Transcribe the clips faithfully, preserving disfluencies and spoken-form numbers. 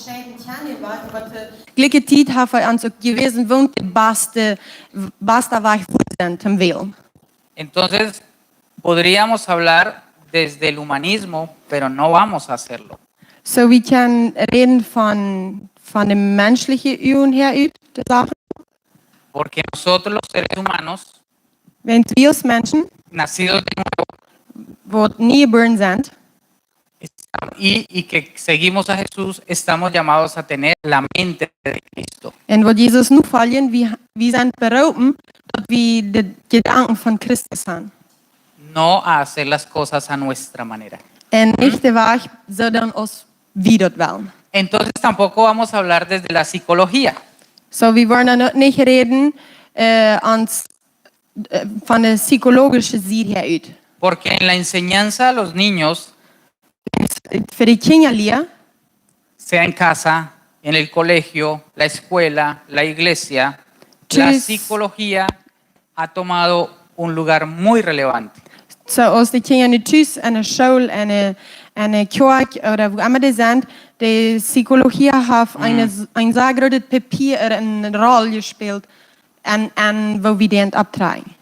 Scheiden kjanen, waut de Glikje Tiet haft hee ons uk jewäsen, waut de baste, basta Wajch wudd sennen toom wälen. Entonces, podríamos hablar desde el humanismo, pero no vamos a hacerlo. Soo, wie kjennen räden von, von de menschliche Uagen häa ut, de Sachen. Porque nosotros los seres humanos, wiels wie aus Menschen, nacidos de nuevo, waut nie jebuaren sent, y, y que seguimos a Jesús, estamos llamados a tener la mente de Cristo. Un waut Jesus nofoljen, wie, wie sent beroopen, daut wie de Jedanken von Christus haben. No a hacer las cosas a nuestra manera. Un nich de Wajch soo doonen aus wie daut wellen. Entonces tampoco vamos a hablar desde la psicología. Soo, wie woaren dan uk nich räden, äh, ons, äh, von de psychologische Sied häa ut. Porque en la enseñanza a los niños, fa de Kjinja lieren, sea en casa, en el colegio, la escuela, la iglesia, la psicología ha tomado un lugar muy relevante. Soo aus de Kjinja nu tus enne School, enne, enne Kjoakj ooda wua emma dee sent, de Psichologie haft een, een sea grootet Poat ooda eene Rol jespält en, en woo wie dee opptrakjen.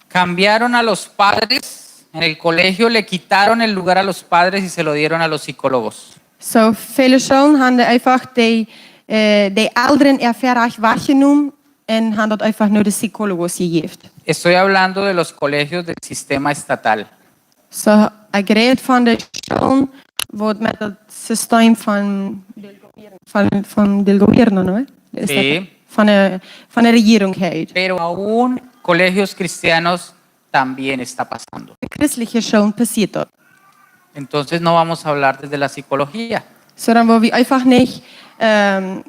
Cambiaron a los padres en el colegio, le quitaron el lugar a los padres y se lo dieron a los psicólogos. Soo, väle Schoolen haben eefach de, äh, de Elren äa Väarajcht wajchjenomen un haben daut eefach no de Psikologos jejäft. Estoy hablando de los colegios del sistema estatal. Soo, ekj räd von de Schoolen, waut met daut System von, von, von del gobierno, no? Von de, von de Rejierunk häa ut. Pero aún colegios cristianos también está pasando. Christliche Schoolen passieet daut. Entonces no vamos a hablar desde la psicología. Soo dan woa wie eefach nich, ähm,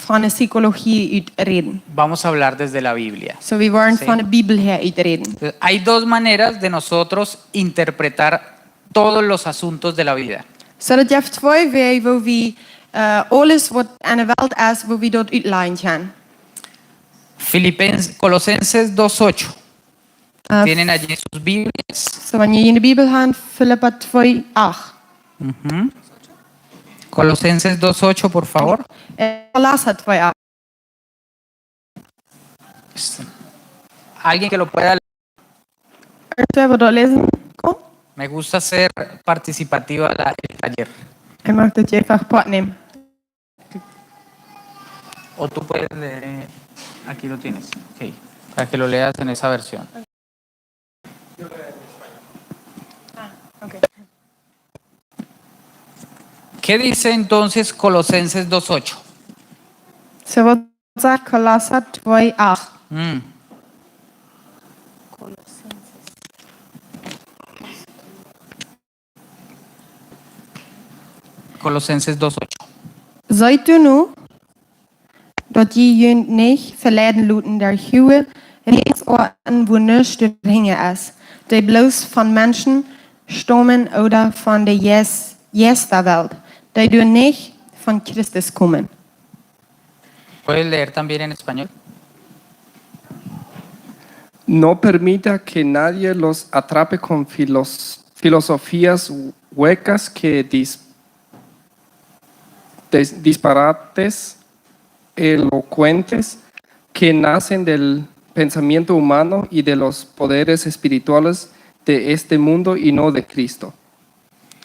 von de Psichologie ut räden. Vamos a hablar desde la Biblia. Soo, wie woaren von de Bibel häa ut räden. Entonces, hay dos maneras de nosotros interpretar todos los asuntos de la vida. Soo, daut jeft twee Wäaj, woo wie, äh, aules waut aun de Welt es, woo wie daut utlajen kjennen. Filipens-, Colosenses dos ocho. Äh, ¿Tienen allí sus Biblias? Soo, wan jie june Bibel haben, Filippa twee acht. Ujú. Colosenses dos ocho, por favor. Äh, Kolossa twee acht. Alguien que lo pueda leer. Waut doa läsen kaun? Me gusta hacer participativa la, el taller. Ekj mucht daut eefach Poat nämen. O tú puedes leer, eh, aquí lo tienes. Ok. Para que lo leas en esa versión. Ah, ok. ¿Qué dice entonces Colosenses dos ocho? Soo, waut sajcht Kolossa twee acht? Mm. Colosenses dos ocho. Seet nu, daut jie junt nich veleiden loten derch huage Rätseln, wua nuscht hinja es, dee bloos von Menschen staumen ooda von de Jeis-, Jeistawelt, dee doa nich von Christus komen. ¿Puedes leer también en español? No permita que nadie los atrape con filos-, filosofías huecas que dis-, des-, disparates elocuentes que nacen del pensamiento humano y de los poderes espirituales de este mundo y no de Cristo.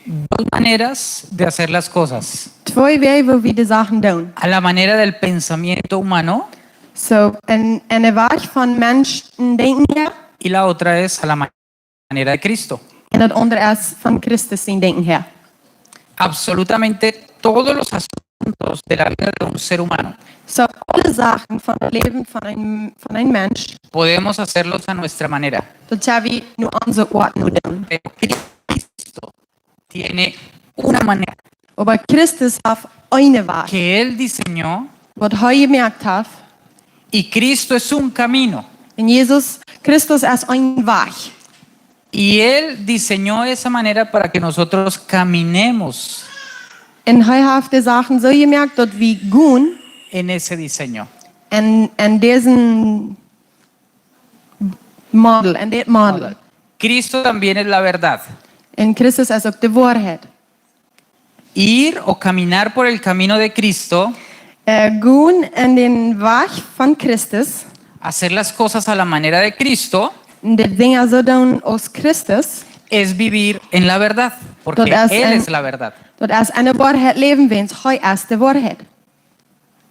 Dos maneras de hacer las cosas. Twee Wäaj, woo wie de Sachen doonen. A la manera del pensamiento humano. Soo, en, en de Wajch von Menschen denkjen, jo. Y la otra es a la manera de Cristo. Un daut aundre es von Christus sien Denkjen häa. Absolutamente todos los asuntos de la vida de un ser humano. Soo, aule Sachen von daut Läwen von een, von een Mensch. Podemos hacerlos a nuestra manera. Daut kjenn wie no onse Oat no doonen. Pero Cristo tiene una manera. Oba Christus haft eenen Wajch. Que él diseñó. Waut hee jemoakt haft. Y Cristo es un camino. Un Jesus Christus es een Wajch. Y él diseñó esa manera para que nosotros caminemos. Un hee haft de Sachen soo jemoakt daut wie gonen. En ese diseño. En, en disen Model, en dit Model. Model. Cristo también es la verdad. Un Christus es uk de Woarheit. Ir o caminar por el camino de Cristo, Äh, gonen en dän Wajch von Christus, hacer las cosas a la manera de Cristo, un de Dinja soo doonen aus Christus, es vivir en la verdad, porque Todas Él en- es la verdad. daut es enne Woarheit läwen, wiels hee es de Woarheit.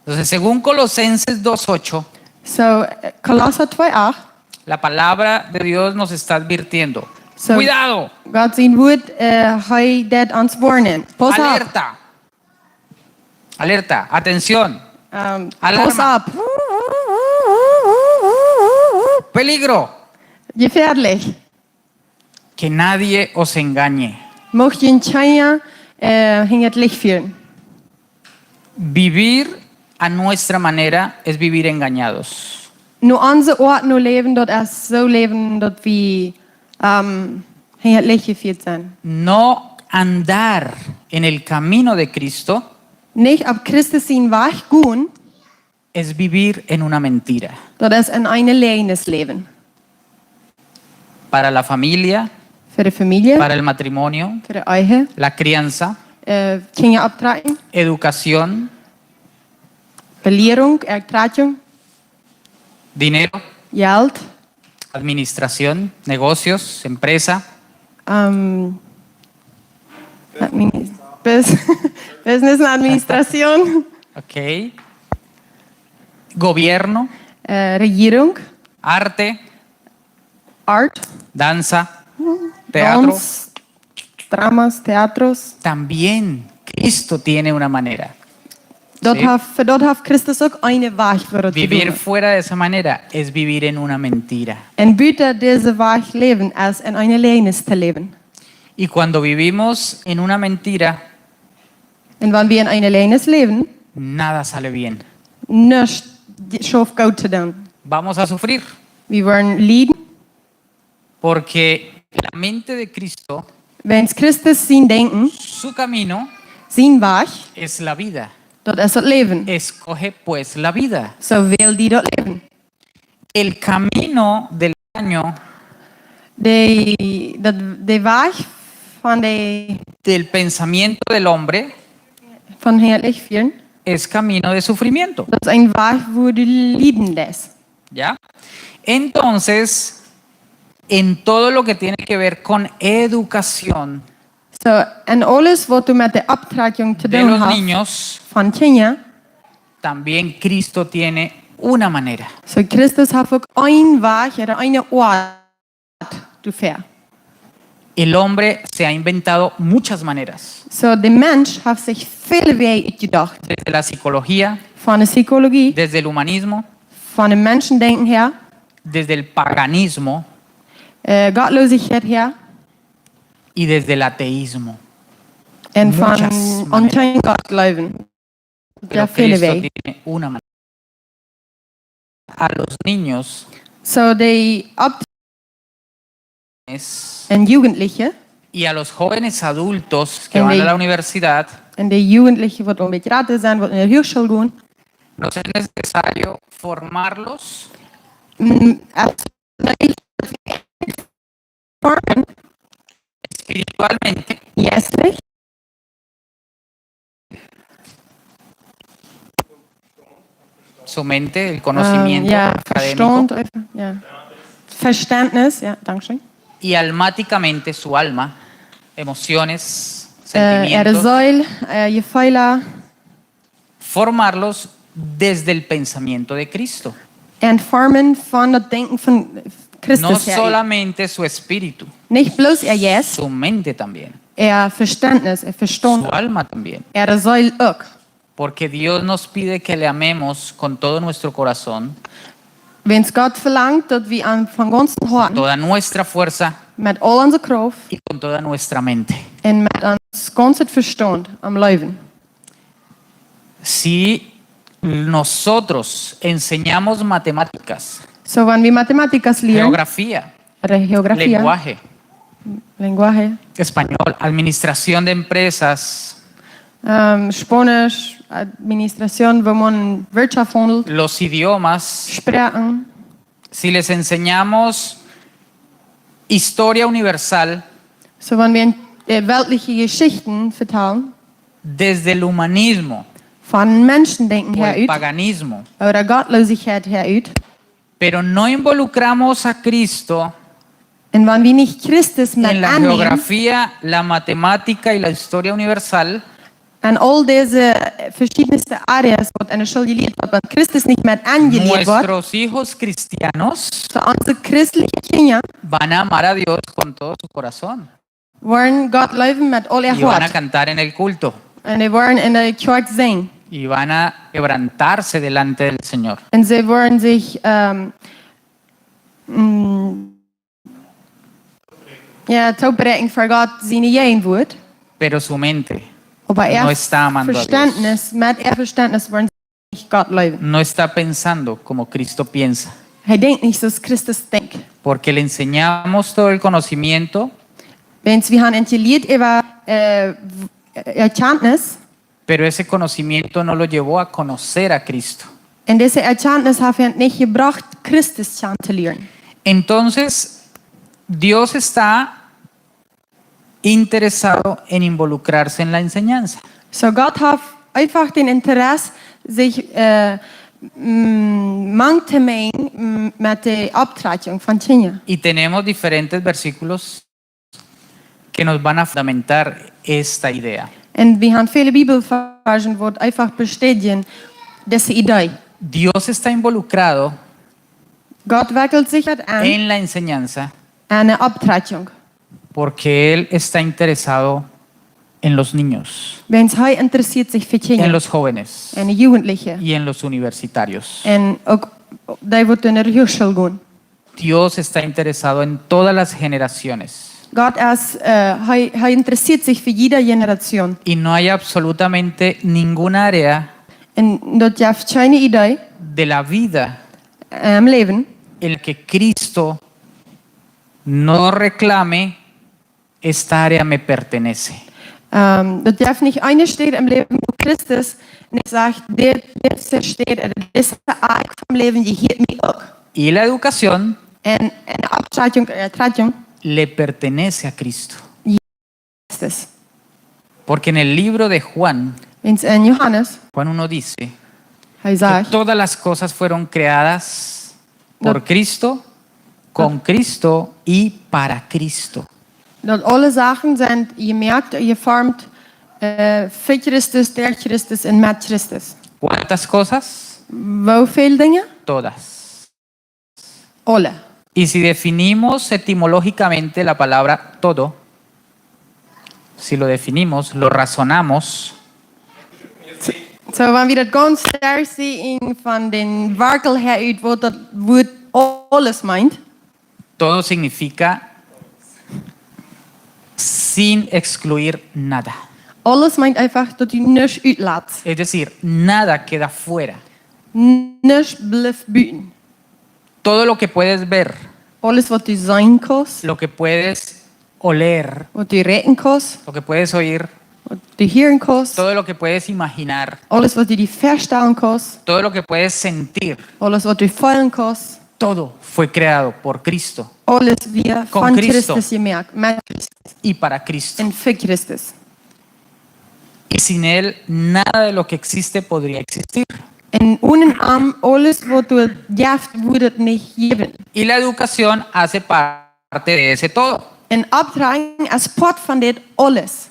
Entonces, según Colosenses dos ocho, Soo, äh, Kolossa twee acht, la palabra de Dios nos está advirtiendo. So- Cuidado, Gott sien Wort, äh, hee deit ons woarnen. Pauss opp. Alerta. Alerta, atención. Ähm, Alarma. Pauss opp. Peligro. Jefäadlich. Que nadie os engañe. Mucht junt kjeena, äh, hinjat Licht fieren. Vivir a nuestra manera es vivir engañados. No onse Oat no läwen, daut es soo läwen, daut wie, ähm, hinjat Licht jefieet sent. No andar en el camino de Cristo Nich opp Christus sien Wajch gonen, es vivir en una mentira. Daut es en eene Läajes läwen. Para la familia, Fa de Famielje, para el matrimonio, fa de Ehe, la crianza, äh, Kjinja opptrakjen, educación, Belierunk, Ertrakjunk, dinero, Jelt, administración, negocios, empresa, ähm, admini- bus- Business un Administration, ok, gobierno, äh, Rejierunk, arte, Art, danza, teatro. Dans, Dramas, Teatros. También Cristo tiene una manera. Daut Sí. haft, fa daut haft Christus uk eene Wajch fa daut to Vivir doonen. Fuera de esa manera es vivir en una mentira. Un buten dise Wajch läwen es en eene Läajes to läwen. Y cuando vivimos en una mentira, Un wan wie en eene Läajes läwen, nada sale bien. nuscht schauft goot to doonen. Vamos a sufrir Wie woaren lieden, porque la mente de Cristo, wiels Christus sien Denkjen, su camino, sien Wajch, es la vida. daut es daut Läwen. Escoge pues la vida. Soo wäl die daut Läwen. El camino del engaño, De, daut, de Wajch von de, del pensamiento del hombre, von hinjat Licht fieren, es camino de sufrimiento. daut es een Wajch, wua du lieden deist. ¿Ya? Entonces, en todo lo que tiene que ver con educación Soo, en aules waut du met de Opptrakjunk to de doonen los hast, niños, von Kjinja, también Cristo tiene una manera. soo Christus haft uk een Wajch, ooda eene Oat doafäa. El hombre se ha inventado muchas maneras, Soo, de Mensch haft sikj väle Wäaj utjedocht. desde la psicología, Von de Psychologie, desde el humanismo, von de Menschendenkjen häa, desde el paganismo, äh, Gottlosigkeit häa, y desde el ateísmo. un von Muchas maneras. aun kjeen Gott jleewen. Pero Väle Cristo Wäaj. Tiene una manera. A los niños Soo, de Opp- es- un Jugendliche, y a los jóvenes adultos que En van de- a la universidad, un de Jugendliche waut aul een bät jrata sent, waut en de Huachschool gonen, nos es necesario formarlos mm, es formen, espiritualmente, geistlich, su mente, el ähm, conocimiento jo, académico, Vestand, eefach, jo. Verständnis, jo, dankscheen. y almáticamente su alma, emociones, Äh, äare sentimientos, Seel, äh, Jefeele, formarlos desde el pensamiento de Cristo. un formen von daut Denkjen von No Christus häa. Solamente su espíritu, Nich bloos äa Jeist, su mente también, äa Verständnis, äa Vestand, su alma también. äare Seel uk. Porque Dios nos pide que le amemos con todo nuestro corazón, Wiels Gott velangt, daut wie am von gaunzem Hoaten, toda nuestra fuerza met aul onse Krauft y con toda nuestra mente. un met ons gaunzet Vestand am leewen. Si nosotros enseñamos matemáticas, Soo, wan wie Mathematikas lieren, geografía, ooda Geografie, lenguaje, Lenguaje, español, administración de empresas, ähm, Spaunisch, Administration, woo maun Wirtschaft haundelt, los idiomas, Sproaken. Si les enseñamos historia universal, Soo, wan wie, äh, weltliche Jeschichten vetalen, desde el humanismo, von Menschendenken o her el ut, paganismo, oder Gottlosigkeit her ut, pero no involucramos a Cristo un wan wie nich Christus met en la aunnemen, geografía, la matemática y la historia universal, en aul dise, äh, veschiednste Areas, waut enne School jelieet woat, wan Christus nich met aunjelieet woat, nuestros hijos cristianos, soo onse christelje Kjinja, van a amar a Dios con todo su corazón, woaren Gott leewen met aul äa Hoat, y van a cantar en el culto, un dee woaren enne Kjoakj sinjen, y van a quebrantarse delante del Señor, un see woaren sikj, ähm, mm, jo, toopbräakjen ver Gott siene Jäajenwuat. Pero su mente, oba no está amando a Dios. Äa Vestentnis, met äa Vestentnis woaren see nich Gott leewen. No está pensando como Cristo piensa. Hee denkjt nich soo aus Christus denkjt. Porque le enseñamos todo el conocimiento. Wiels wie haben am jelieet äwa, äh, w-, äh, Erkenntnis. Pero ese conocimiento no lo llevó a conocer a Cristo. Un dise Erkenntnis haft am nich jebrocht, Christus kjanen to lieren. Entonces, Dios está interesado en involucrarse en la enseñanza. Soo Gott haft eefach daut Interesse, sikj, äh, mm, mank to mengen, mm, met de Opptrakjunk von Kjinja. Y tenemos diferentes versículos que nos van a fundamentar esta idea. Un wie haben väle Bibelvarzen, waut eefach bestädjen dise Idee. Dios está involucrado, Gott wekjelt sikj daut aun, en la enseñanza, enne Opptrakjunk, porque Él está interesado en los niños, wiels hee interessieet sikj fa Kjinja, en los jóvenes, enne Jugendliche, y en los universitarios. Un uk dee, waut no de Hochschool gonen. Dios está interesado en todas las generaciones. Gott es, äh, hee, hee interessieet sikj fa jiede Generation. Y no hay absolutamente ninguna área, un daut jeft kjeene Idee, de la vida, äh, em Läwen, en la que Cristo no reclame: "Esta área me pertenece". Ähm, daut jeft nich eene Städ em Läwen, wua Christus nich sajcht: "Dit, dise Städ, äh, dise Akj vom Läwen jehieet mie uk." Y la educación, un, un de Opptrakjunk, äh, Trakjunk, le pertenece a Cristo. Christus. Porque en el libro de Juan, wiels en Johanes, Juan uno dice, hee sajcht, que todas las cosas fueron creadas por, no, Cristo, con, no, Cristo y para Cristo. Daut aule Sachen sent jemoakt, jeformt, äh, fa Christus, derch Christus un met Christus. ¿Cuántas cosas? Woo väl Dinja? Todas. Aule. Y si definimos etimológicamente la palabra todo, si lo definimos, lo razonamos, soo, wan wie daut gaunz derchseenen von dän Werkjel her ut, waut daut Wuat aules meent, todo significa sin excluir nada. Aules meent eefach, daut du nuscht utlatst. Es decir, nada queda fuera. Nuscht blift buten. Todo lo que puedes ver, aules, waut du seenen kaust, lo que puedes oler, waut du rikjen kaust, lo que puedes oír, waut du hieren kaust, todo lo que puedes imaginar, aules, waut du die väastalen kaust, todo lo que puedes sentir, aules, waut du feelen kaust, todo fue creado por Cristo, aules wia, con, von Cristo, Christus jemoakt, met Christus, y para Cristo, un fa Christus. Y sin Él, nada de lo que existe podría existir. Un onen am, aules, waut doa jeft, wudd daut nich jäwen. Y la educación hace parte de ese todo. Un Opptrakjunk es Poat von dit aules.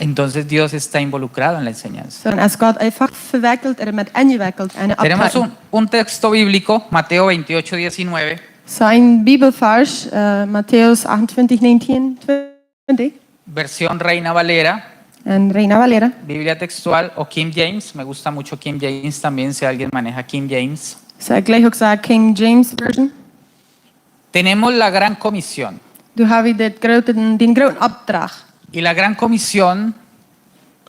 Entonces Dios está involucrado en la enseñanza. Soo, dan es Gott eefach vewekjelt, äh, met enjewekjelt enne Opptrakjunk. Tenemos un, un texto bíblico, Mateo veintiocho diecinueve. Soo een Bibelvarsch, äh, Matthäus achtundzwanzig, neunzehn, zwanzig. Versión Reina Valera. En Reina Valera. Biblia textual o King James. Me gusta mucho King James también, si alguien maneja King James. Soo, ekj jleich uk soo King James Version. Tenemos la gran comisión. Doa hab wie dit groote, dän grooten Opdrach. Y la gran comisión,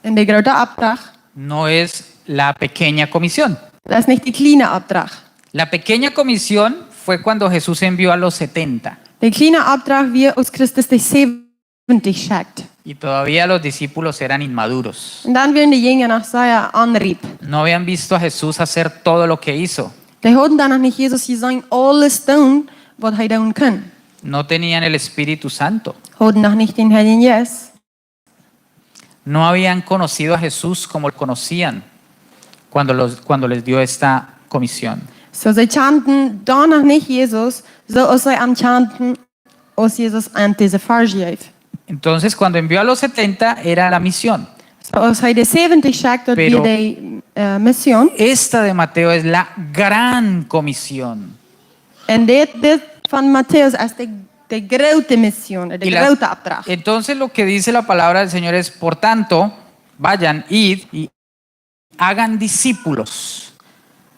un de groote Opdrach, no es la pequeña comisión. Daut es nich de kjliene Opdrach. La pequeña comisión fue cuando Jesús envió a los setenta. De kjliene Opdrach wia, aus Christus de säwentich schekjt. Y todavía los discípulos eran inmaduros. Un dan wieren de Jinja noch sea onriep. No habían visto a Jesús hacer todo lo que hizo. Dee hauden dan noch nich Jesus jeseenen aules doonen, waut hee doonen kunn. No tenían el Espíritu Santo. Hauden noch nich dän Heiljen Jeist. No habían conocido a Jesús como lo conocían cuando, los, cuando les dio esta comisión. So, see kjanden doa noch nich Jesus, soo aus see am kjanden, aus Jesus an dise Varsch jeef. Entonces, cuando envió a los setenta, era la misión. So, aus hee de säwentich schekjt, daut Pero wia de, eh, Mission. Esta de Mateo es la gran comisión. Un dit, dit von Matthäus es de, de groote Mission, de Y la- groote Opdracht. Entonces, lo que dice la palabra del Señor es, por tanto, vayan, id y hagan discípulos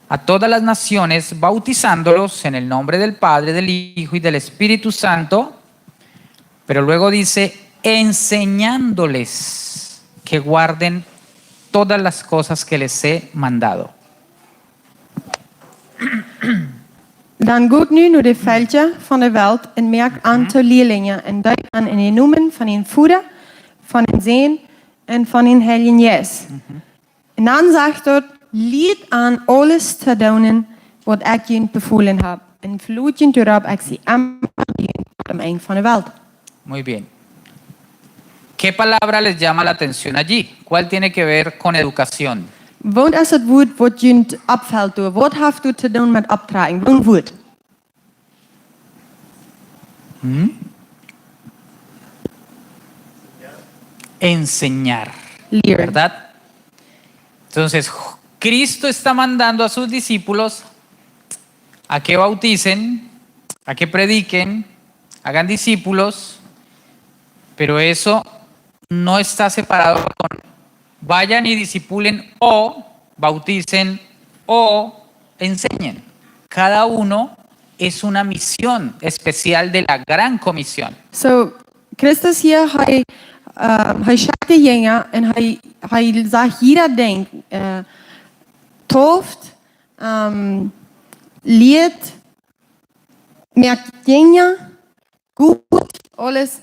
a todas las naciones, bautizándolos en el nombre del Padre, del Hijo y del Espíritu Santo. Pero luego dice, enseñándoles que guarden todas las cosas que les he mandado. Dan got nu no de Velkja von de Welt un moakt an to Lierlinje un deept an en de Nomen von dän Voda, von dän Sän un von dän Heiljen Jeist. Un dan sajcht daut, lieet an aules to doonen, waut ekj junt befolen hab. Un velot junt doaropp, ekj sie emma bie junt bat aum Enj von de Welt. Muy bien. ¿Qué palabra les llama la atención allí? ¿Cuál tiene que ver con educación? Waut es daut Wuat, waut junt oppfelt doa? Waut haft daut to doonen met opptrakjen? Waut Wuat? ¿Mm? Enseñar. Lieren. ¿Verdad? Entonces, Cristo está mandando a sus discípulos a que bauticen, a que prediquen, hagan discípulos, pero eso no está separado con vayan y discipulen o bauticen o enseñen. Cada uno es una misión especial de la gran comisión. So, Christus hia, hee, ehm, hee schekjt de Jinja un hee, hee sajcht jieda Dinkj, eh, deept, ehm, lieet, moakt Jinja, goot, aules,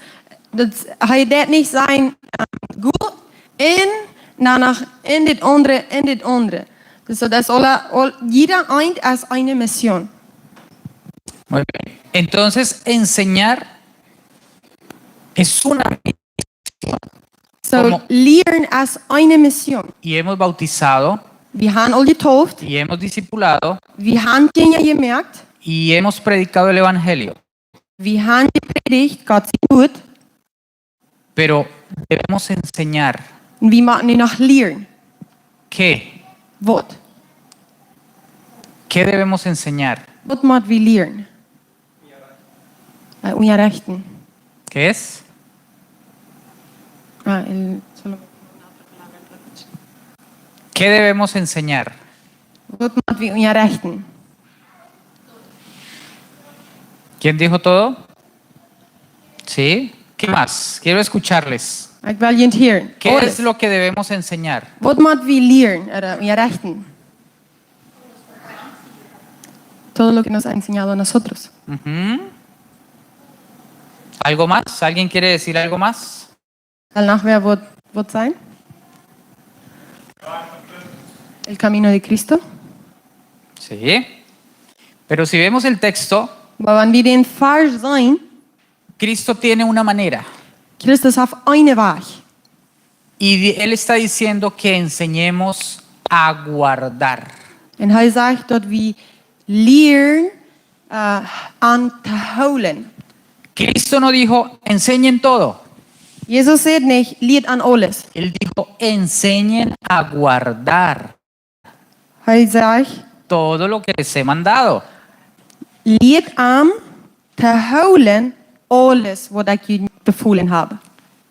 daut, hee deit nich sajen, ehm, goot, un doano en dit aundre, en dit aundre. Dus daut es aula, aul-, jieda eent es eene Mission. Muy bien. Entonces, enseñar es una misión. So, como lieren es eene Mission. Y hemos bautizado. Wie haben aul gedeept. Y hemos discipulado. Wie haben Jinja jemoakt. Y hemos predicado el evangelio. Wie haben jepredigt, Gott sien Wuat. Pero debemos enseñar. Un wie motten nu noch lieren. ¿Qué? Waut? ¿Qué debemos enseñar? Waut motten wie lieren? Eh, unjarechten. ¿Qué es? Ah, el, solo. ¿Qué debemos enseñar? Waut motten wie unjarechten? ¿Quién dijo todo? ¿Sí? ¿Qué más? Quiero escucharles. Ekj well junt hieren. ¿Qué es lo que debemos enseñar? Waut motten wie lieren, ooda unjarechten? Todo lo que nos ha enseñado a nosotros. Ujú. ¿Algo más? ¿Alguien quiere decir algo más? Well noch wäa waut, waut sajen? El camino de Cristo. Sí. Pero si vemos el texto, oba wan wie dän Varsch seenen, Cristo tiene una manera. Christus haft eenen Wajch. Y di-, él está diciendo que enseñemos a guardar. Un hee sajcht daut wie lieren, eh, aun to hoolen. Cristo no dijo, "Enseñen todo". Jesus sajcht nich, lieet aun aules. Él dijo, "Enseñen a guardar". Hee sajcht, "Todo lo que les he mandado". Lieet aun to hoolen aules waut ekj junt befolen hab.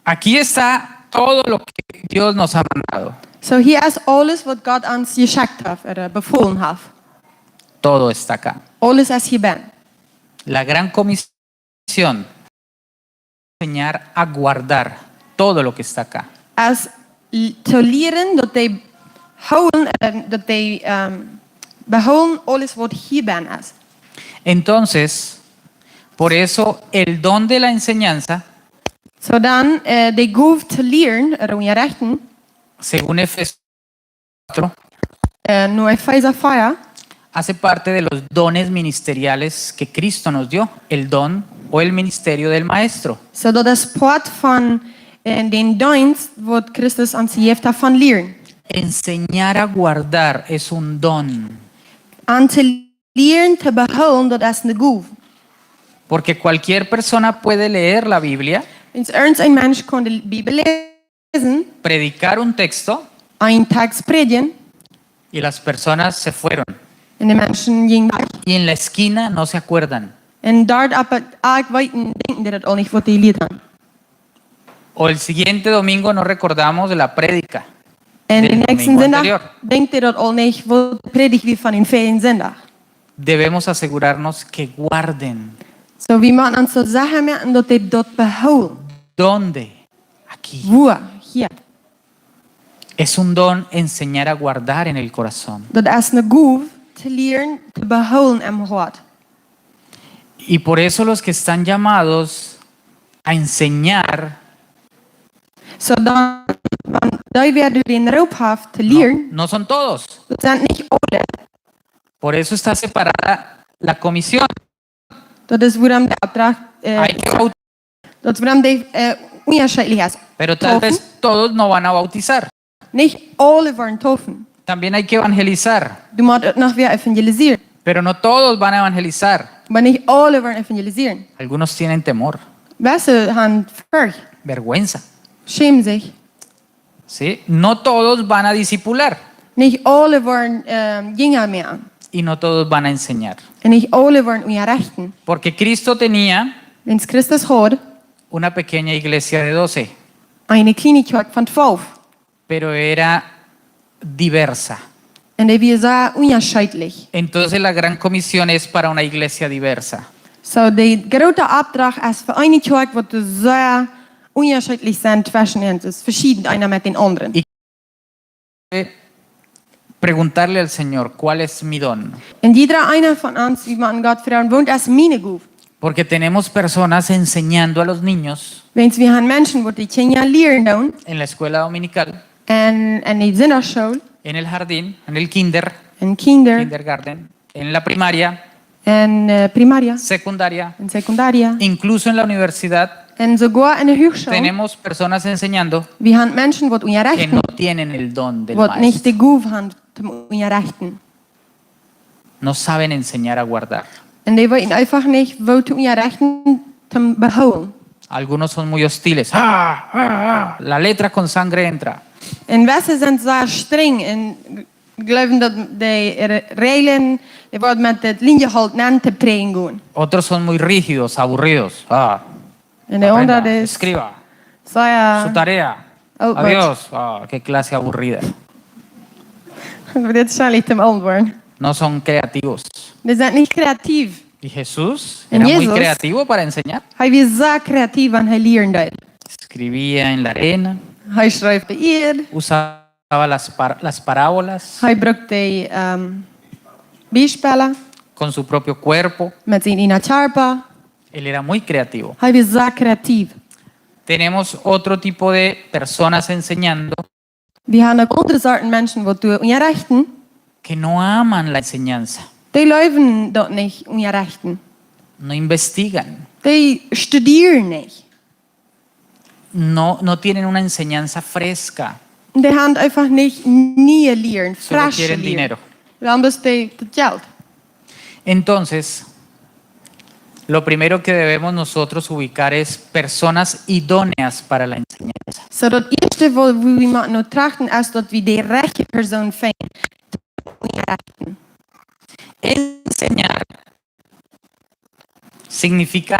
Aquí está todo lo que Dios nos ha mandado. So, hia es aules waut Gott ons jeschekjt haft, ooda befolen haft. Todo está acá. Aules es hia bennen. La gran comisión, enseñar a guardar todo lo que está acá. Es l-, to lieren daut dee hoolen, eh, daut dee, ehm, behoolen aules waut hia bennen es. Entonces, por eso el don de la enseñanza, So dan, eh, de Gow to lieren, ooda unjarechten, según Efesios cuatro, eh, no Efesa vea, hace parte de los dones ministeriales que Cristo nos dio, el don o el ministerio del maestro. So daut es Poat von en dän Deenst, waut Christus ons jejäft haft von lieren. Enseñar a guardar es un don. Aun to lieren to behoolen, daut es eene Gow. Porque cualquier persona puede leer la Biblia, Wiels irjent een Mensch kaun de Bibel läsen, predicar un texto, een Tekst prädjen, y las personas se fueron. Un de Menschen jinjen wajch. Y en la esquina no se acuerdan. Un doa opp de Ekj weeten, denkjen dee daut aul nich, waut dee jelieet haben. O el siguiente domingo no recordamos de la prédica Un del dän näakjsten domingo Sindach anterior. Denkjen dee daut aul nich, waut de Prädicht wia von dän väajen Sindach. Debemos asegurarnos que guarden. Soo, wie motten ons soo secha moaken, daut dee daut behoolen. ¿Dónde? Aquí. Wua? Hia. Es un don enseñar a guardar en el corazón. Daut es eene Gow, to lieren to behoolen em Hoat. Y por eso los que están llamados a enseñar Soo dan, wan dee, wäa dän Roop haft to no, lieren, no son todos. Daut sent nich aule. Por eso está separada la comisión. Daut es wuarom de Opdrach, äh, Hay que baut- daut es wuarom dee, äh, unjascheedlich es. Pero tal vez todos no van a bautizar. Nich aule woaren deepen. También hay que evangelizar. Doa mott uk noch wäa evangelisieren. Pero no todos van a evangelizar. Oba nich aule woaren evangelisieren. Algunos tienen temor. Wese haben Forcht. Vergüenza. Schämen sikj. ¿Sí? No todos van a discipular. Nich aule woaren, ähm, Jinja moaken. Y no todos van a enseñar. Un nich aule woaren unjarechten. Porque Cristo tenía Wiels Christus haud una pequeña iglesia de doce. Eene kjliene Kjoakj von twalf. Pero era diversa. Un dee wia sea unjascheedlich. Entonces la gran comisión es para una iglesia diversa. Soo, de groote Opdrach es fa eene Kjoakj, waut sea unjascheedlich sent tweschen an, es veschieden eena met dän aundren. Y preguntarle al Señor: ¿cuál es mi don? Un jieda eena von ons, wie motten Gott froagen: Waut es miene Gow? Porque tenemos personas enseñando a los niños Wiels wie haben Menschen, waut de Kjinja lieren doonen, en la escuela dominical, en, en de Sindachschool, en el jardín, en el kinder, en Kinder, kindergarten, en la primaria, en, äh, Primaria, secundaria, en Sekundaria, incluso en la universidad, un soogoa en de Huachschool. Tenemos personas enseñando Wie haben Menschen, waut que unjarechten, no tienen el don del waut nich maestro. De Gow haben toom unjarechten. No saben enseñar a guardar. Un dee weeten eefach nich, woo to unjarechten, toom behoolen. Algunos son muy hostiles. ¡Ah, ah, ah! La letra con sangre entra. Un wese sent sea strenj un jleewen, daut de Re-, Reajlen, dee woaren met daut Linjeholt nenn to prädjen gonen. Otros son muy rígidos, aburridos. Ah. Un de Aprenda, aundre es escriba. Sea Su tarea. Oh, Adiós. Ah, qué clase aburrida. Dit es wahrscheinlich toom oolt woaren. No son creativos. Dee sent nich kreativ. Y Jesús Un era muy Jezus, creativo para enseñar. Hee wia sea kreativ, wan hee lieren deed. Escribía en la arena. Hee schreef opp de Ieed. Usaba las par-, las parábolas. Hee brukt de, ähm, Biespels. Con su propio cuerpo. Met sienen eejnen Kjarpa. Él era muy creativo. Hee wia sea kreativ. Tenemos otro tipo de personas enseñando Wie haben uk aundre Sorten Menschen, waut doa unjarechten. Que no aman la enseñanza. Dee leewen daut nich unjarechten. No investigan. Dee studieren nich. No, no tienen una enseñanza fresca. Dee haben eefach nich niee Lieren, Solo fresche quieren Lieren. Dinero. Wuarom es dee daut Jelt? Entonces, lo primero que debemos nosotros ubicar es personas idóneas para la enseñanza. Soo daut ieeschte, woo, woo wie motten no trachten, es daut wie de rajchte Persoon finjen. Enseñar significa,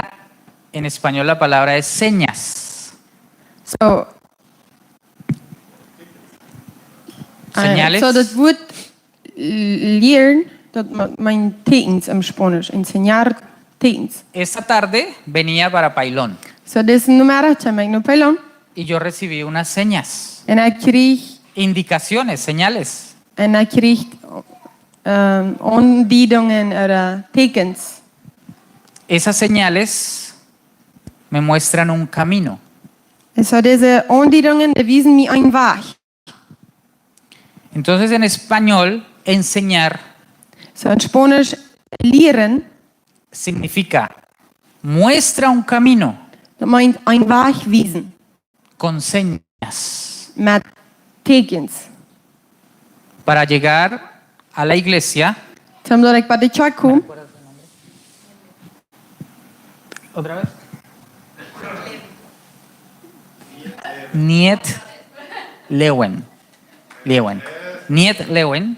en español la palabra es señas. Soo, äh, Señales. Soo daut Wuat l-, lieren, daut me-, meent Teakjens em Spaunischen, enseñar Teakjens. Esta tarde venía para Pailón. Soo, disen Nomeddach kjeem ekj no Pailón. Y yo recibí unas señas. Un ekj kjrieech Indicaciones, señales. Un ekj kjrieech, ähm, Aundiedungen ooda Teakjens. Esas señales me muestran un camino. Un soo dise Aundiedungen, dee wiesen mie eenen Wajch. Entonces, en español, enseñar Soo, en Spaunisch, lieren significa muestra un camino. Daut meent eenen Wajch wiesen. con señas. Met Teakjens. Para llegar a la iglesia, Toom daut ekj bie de Kjoakj kom. Otra vez. Niet Leeuwen. Leeuwen. Niet Leeuwen.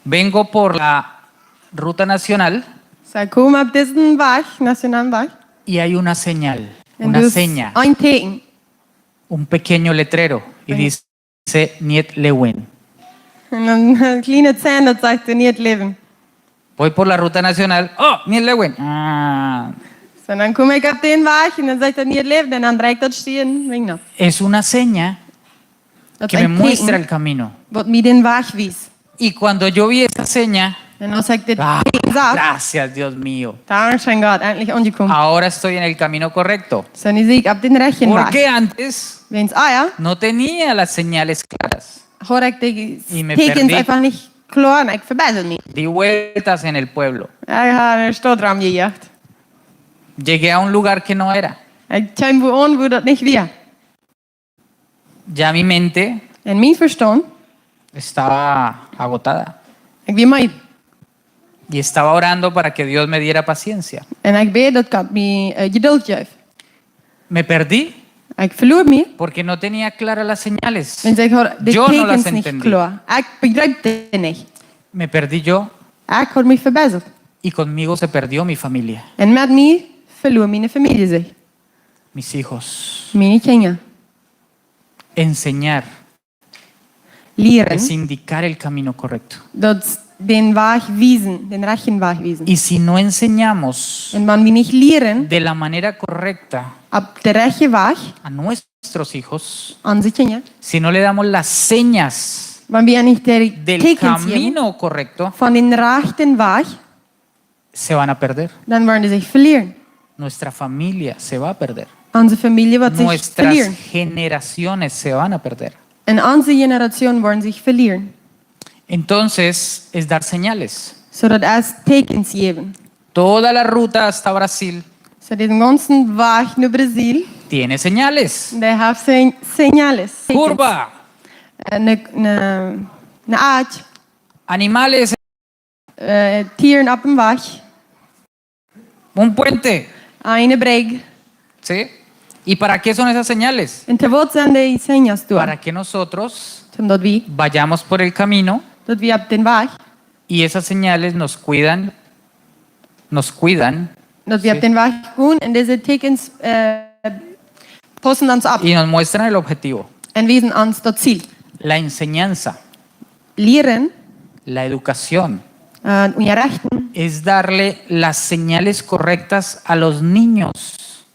Vengo por la ruta nacional. Soo, ekj kom opp disen Wajch, nationalen Wajch. Y hay una señal, Un una doa es seña, een Teakjen. Un pequeño letrero. Y dice Niet Leeuwen. Un dan een kjlienet Sign daut sajcht Niet Leeuwen. Voy por la ruta nacional. Oh, Niet Leeuwen. Ah. Soo, dan kom ekj opp dän Wajch un dan sajcht Niet Leeuwen un dan drekjt daut Stieren, weet noch. Es una seña Daut que es me een muestra Teakjen, el camino. Waut mie dän Wajch wiest. Y cuando yo vi esa seña, Un aus ekj dit ah, Teakjen sach, gracias, Dios mío. Dankscheen Gott, endlich aunjekomen. Ahora estoy en el camino correcto. Soo, nu sie ekj opp dän rajchten Wajch. Porque antes Wiels ea no tenía las señales claras. Haud ekj de Y me Teakjens perdí. Eefach nich kloa un ekj vebeiseld mie. Di vueltas en el pueblo. Ekj haud enne Staut romjejoagt. Llegué a un lugar que no era. Ekj kjeem wua aun, wua daut nich wia. Ya mi mente Un mien Vestaunt estaba agotada. Ekj wia meed. Y estaba orando para que Dios me diera paciencia. Un ekj bäd daut Gott mie äh, Jeduld jeef. Me perdí Ekj veluar mie. Porque no tenía claras las señales. Wiels ekj haud de Yo no las Teakjens nich entendí. Kloa. Ekj bejreep dee nich. Me perdí yo Ekj haud mie vebeiseld. Y conmigo se perdió mi familia. Un met mie veluar miene Famielje sikj. Mis hijos. Miene Kjinja. Enseñar Lieren. Es indicar el camino correcto. Daut dän Wajch wiesen, dän rajchten Wajch wiesen. Y si no enseñamos Un wan wie nich lieren de la manera correcta opp dän rajchten Wajch a nuestros hijos, onse Kjinja, si no le damos las señas wan wie nich de del Teakjens jäwen camino correcto, von dän rajchten Wajch, se van a perder. Dan woaren dee sikj velieren. Nuestra familia se va a perder. Onse Famielje woat sikj Nuestras velieren. Generaciones se van a perder. Un onse Generation woaren sikj velieren. Entonces es dar señales. Soo daut es Teakjens jäwen. Toda la ruta hasta Brasil Soo disen gaunzen Wajch no Brasil, tiene señales. dee haft se-, señales. Curva, Äh, ne, ne, ne Asch, animales, äh, Tieren opp dän Wajch, un puente. eene Brigj. ¿Sí? ¿Y para qué son esas señales? Un to waut sent dee Señas doa? Para que nosotros Toom daut wie, vayamos por el camino daut wie opp dän Wajch, y esas señales nos cuidan, nos cuidan daut wie opp dän Wajch gonen un dise Teakjens äh, paussen ons opp y nos muestran el objetivo. Un wiesen ons daut Ziel. La enseñanza, Lieren, la educación, äh, unjarechten, es darle las señales correctas a los niños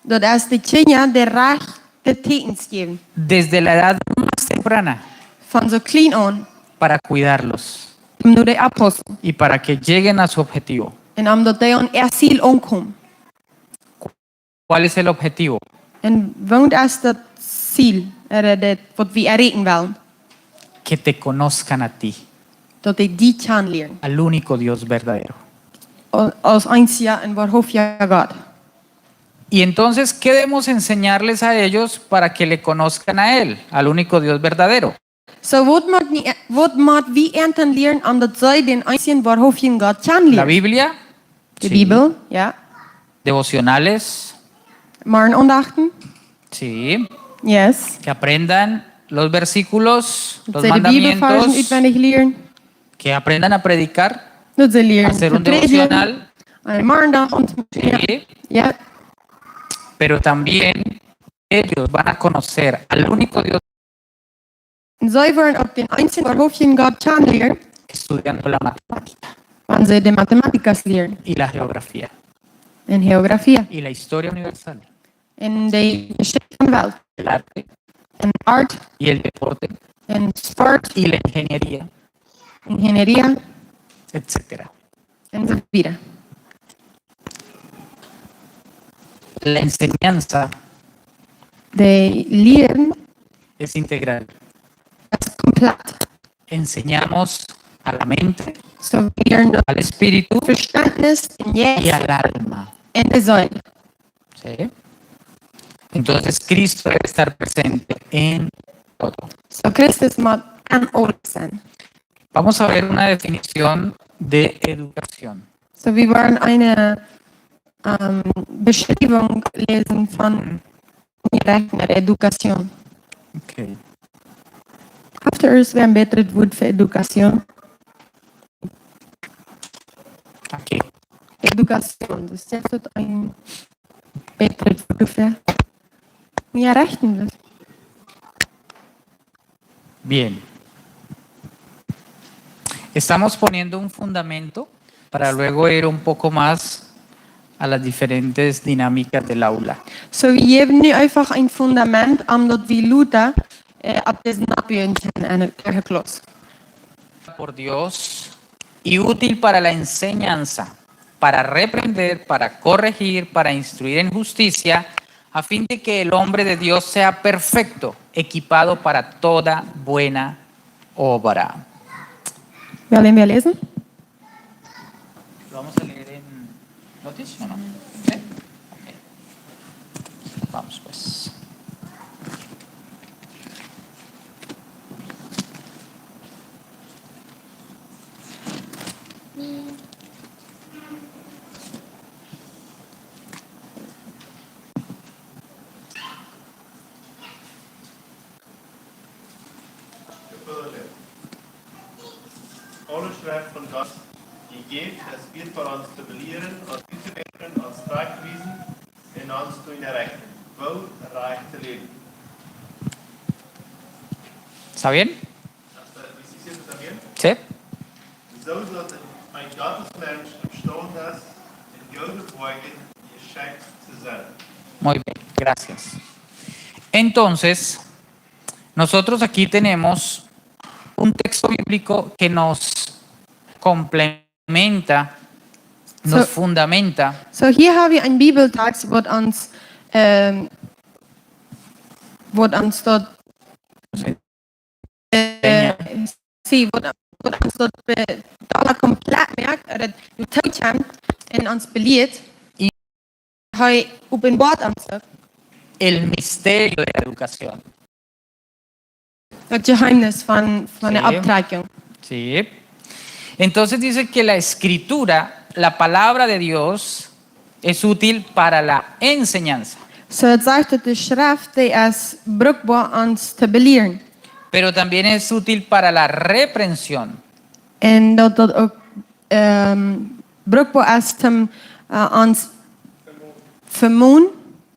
daut es de Kjinja de rajchte Teakjens jäwen. desde la edad más temprana Von soo kjlien aun, para cuidarlos om no dee oppaussen. Y para que lleguen a su objetivo. Un om daut dee aun äa Ziel aunkomen. ¿Cuál es el objetivo? Un waut es daut Ziel, äh, daut, waut wie erreichen wellen? Que te conozcan a ti, Daut dee die kjanen lieren. Al único Dios verdadero. Aus, aus eensja un woarhauftja Gott. Y entonces, ¿qué debemos enseñarles a ellos para que le conozcan a Él, al único Dios verdadero? Soo, waut mott wie, waut mott wie an lieren, om daut see dän eensjen woarhauftjen Gott kjanen La lieren? Biblia, De sí. Bibel, jo. Devocionales, Morjenaundachten, sí. yes. Que aprendan los versículos, los See de Bibelvarzen mandamientos, utwendich lieren. Que aprendan a predicar, Daut see lieren hacer to un prädjen. devocional, Een Morjenaundachten, jo. sí. Jo. Pero también ellos van a conocer al único Dios Un see woaren uk dän eensjen woarhauftjen Gott kjanen lieren, estudiando la matemática wan see de Mathematikas lieren. Y la geografía Un Jeografie. Y la historia universal, Un de Jeschicht von de Welt. El arte Un Art. Y el deporte Un Sport. Y la ingeniería, Ingenierie. Etcétera. Un soo wieda. La enseñanza De Lieren es integral. Es komplett. Enseñamos a la mente, Soo wie lieren daut al espíritu Vestentnis un y Jeist al alma. Un de Seel. ¿Sí? Entonces Cristo debe estar presente en todo. So Christus mott aun aules sennen. Vamos a ver una definición de educación. So wie woaren eene, ähm, Beschriebung läsen von Unjarecht, Education. Okay. Haft irjentwäa een bätret Wuat fa Education? Aquí. Education, daut es een bätret Wuat fa Unjarecht. Bien. Estamos poniendo un fundamento para luego ir un poco más a las diferentes dinámicas del aula. So, wie jäwen nu eefach een Fundament, om daut wie lota, äh, opp disen noppbuen kjennen en de Kjoakj Klos. Por Dios y útil para la enseñanza, para reprender, para corregir, para instruir en justicia, a fin de que el hombre de Dios sea perfecto, equipado para toda buena obra. Wellen wir lesen? ¿Lo vamos a leer en noticia o no? ¿Sí? Ok. Vamos pues. Alle Schreft von Gott jejäft, es wiet fa ons to belieren, ons uttobieden, ons trajchttowiesen un ons to unjarechten, woo rajcht to läwen. ¿Está bien? Hasta el diecisiete también. Sí. Soo daut een Gottesmensch emstaund es, en goode Woakjen jeschekjt to sennen. Muy bien, gracias. Entonces, nosotros aquí tenemos un texto bíblico que nos complementa, nos So, fundamenta. So, hia hab wie een Bibeltext, waut ons, ähm, waut ons daut, äh, see, waut, waut ons daut be-, dolla komplett moakt, daut du tookjemst un ons belieet. I- Hee openboat ons daut. El misterio de la educación. Daut Jeheemnis von, von de Sí. Opptrakjunk. Sí. Entonces dice que la escritura, la palabra de Dios, es útil para la enseñanza. So, daut sajcht daut de Schreft, dee es brukboa ons to belieren. Pero también es útil para la reprensión. Un daut daut uk, ähm, brukboa es toom, äh, ons vemonen.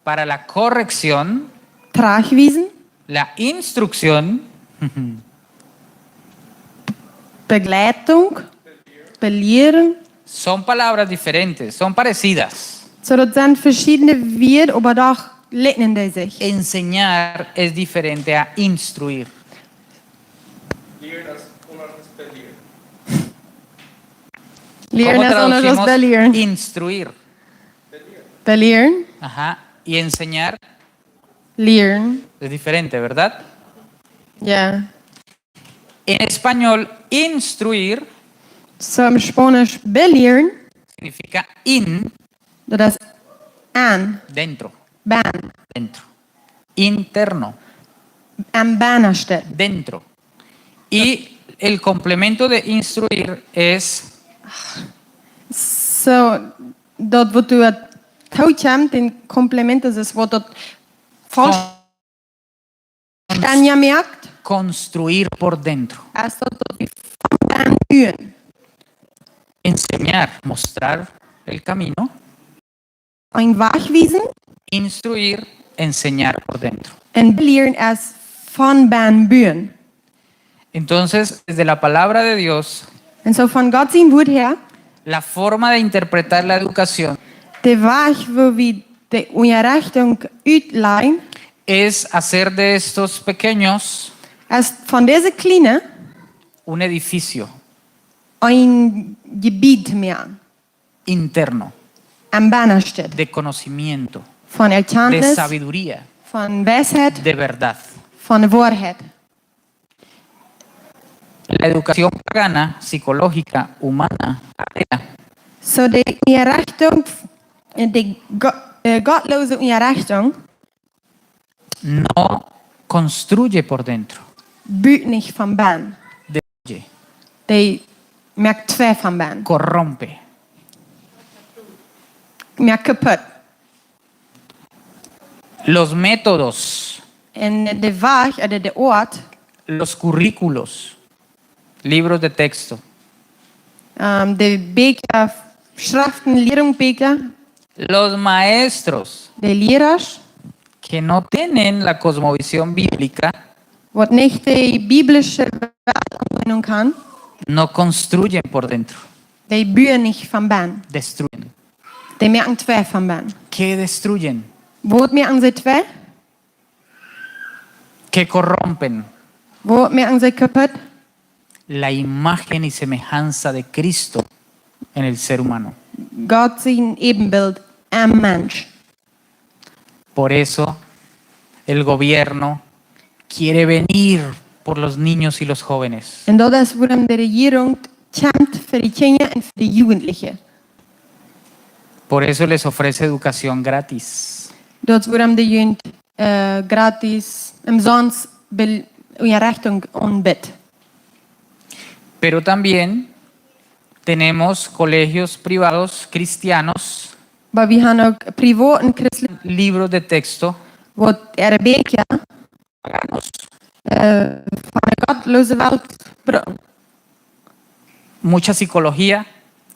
Para la corrección. Trajchtwiesen. La instrucción. Begleitung, belieren. Son palabras diferentes, son parecidas. So, daut sent veschiedne Wieed, oba doch likjnen dee sikj. Enseñar es diferente a instruir. Lieren es aundasch aus belieren. Lieren ¿Cómo es aundasch aus traducimos belieren? Instruir? Belieren. Ajá. ¿Y enseñar? Lieren. Es diferente, ¿verdad? Ya. En español, instruir So, em Spaunischen belieren significa in, daut es aun, dentro, bennen, dentro. Interno, em bennaschten. Dentro. Y el complemento de instruir es So, daut waut doa tookjemt, dän Komplement, es waut daut faulsch Con- Stanja moakt, construir por dentro. Es daut, daut wie von bennen buen. Enseñar, mostrar el camino. Een Wajch wiesen. Instruir, enseñar por dentro. Un belieren es von bennen buen. Entonces, desde la palabra de Dios, Un soo von Gott sien Wuat häa, la forma de interpretar la educación de Wajch, woo wie de Unjarechtunk utlajen, es hacer de estos pequeños es von dise Kjliene un edificio, een Jebied moaken, interno, em bennaschten, de conocimiento, von Erkenntnis, de sabiduría, von Weisheit, de verdad, von Woarheit. La educación pagana, psicológica, humana, atea, So, de Unjarechtunk, äh, de go-, äh, gottloose Unjarechtunk, No construye por dentro. But nich von bennen. Destruye. Dee moakt twei von bennen. Corrompe. Moakt kaput. Los métodos. Un de Wajch, ooda de Oat. Los currículos. Libros de texto. Ehm, de Bieekja, Schreften, Liarunk, Bieekja. Los maestros. De Liera. Que no tienen la cosmovisión bíblica. Waut nich de biblische Weltanschauung han. No construyen por dentro. Dee buen nich von bennen. Destruyen. Dee moaken twei von bennen. ¿Qué destruyen? Waut moaken see twei? Que corrompen. Waut moaken see kaput? La imagen y semejanza de Cristo en el ser humano. Gott sien Ebenbilt em Mensch. Por eso el gobierno quiere venir por los niños y los jóvenes. Un daut es wuarom de Rejierunk kjemt fa de Kjinja un fa de Jugendliche. Por eso les ofrece educación gratis. Daut es wuarom dee junt, eh, gratis, omsonst bel-, Unjarechtunk aunbieet. Pero también tenemos colegios privados cristianos. Oba wie han uk privote christliche Libros de texto. Waut äare Bieekja, eh, von de gottloose Welt brucken. Mucha psicología.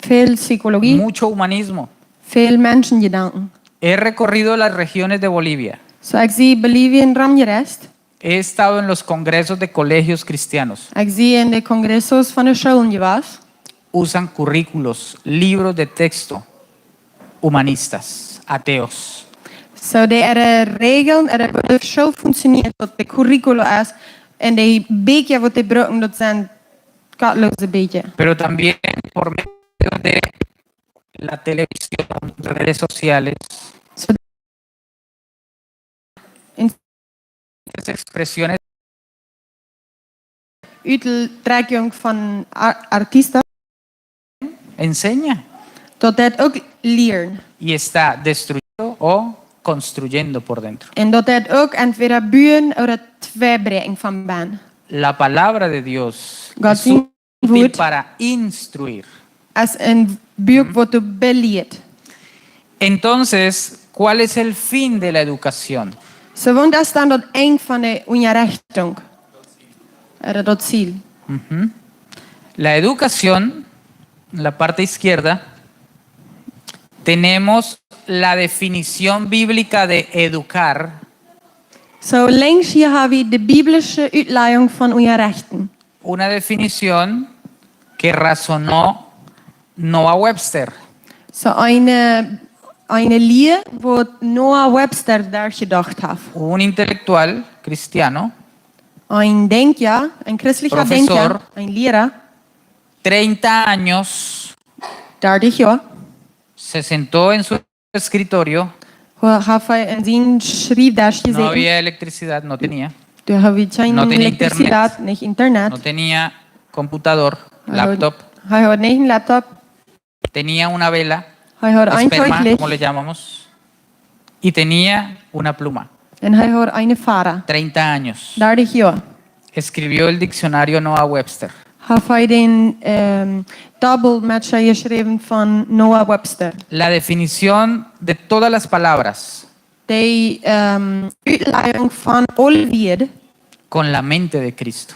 Väl Psychologie. Mucho humanismo. Väl Menschenjedanken. He recorrido las regiones de Bolivia. Soo, ekj sie Bolivien romjereist. He estado en los congresos de colegios cristianos. Ekj sie en de congresos von de Schoolen jewast. Usan currículos, libros de texto, humanistas, ateos. Soo, dee äare Rejeln, äare, woo de School funktioniert, daut de Curricula es, un de Bieekja waut dee brucken, daut sent gottloose Bieekja. Pero también por medio de la televisión, redes sociales. Soo, en expresiones. Utdrekjunk von Ar-, Artisten. Enseña. Daut deit uk lieren. Y está destruyendo o construyendo por dentro. Un daut deit uk entwäda buen ooda twei bräakjen von bennen. La palabra de Dios Gott es sien útil Wuat para instruir. Es een Buak, mhm, waut die belieet. Entonces, ¿cuál es el fin de la educación? Soo, waut es dan daut Enj von de Unjarechtunk? Ooda daut Ziel? Ujú. La educación, en la parte izquierda, tenemos la definición bíblica de educar. Soo, linkjs hia ha wie de biblische Utlajunk von Unjarechten. Una definición que razonó Noah Webster. Soo, eene, eene Lia, waut Noah Webster doa jedocht haft. Un intelectual cristiano. Een Denkja, een christlicha Denkja, profesor, een Liera. Treinta años. Dartich Joa. Se sentó en su escritorio. Haft hee aun sien Schriewdesch jesäten. No había electricidad, no tenía. Doa haud hee kjeene Elektrizitat, nich Internet. No tenía internet. No tenía computador, laptop. Hee haud, hee haud nich een Laptop. Tenía una vela, esperma, como le llamamos. Hee haud een Kjoakjlicht. Y tenía una pluma. Un hee haud eene Fada. Treinta años. Dartich Joa. Escribió el diccionario Noah Webster. Haft hee dän, ehm, Dobbelmatcha jeschräwen von Noah Webster. La definición de todas las palabras. De, ehm, Utlajunk von aule Wieed. Con la mente de Cristo.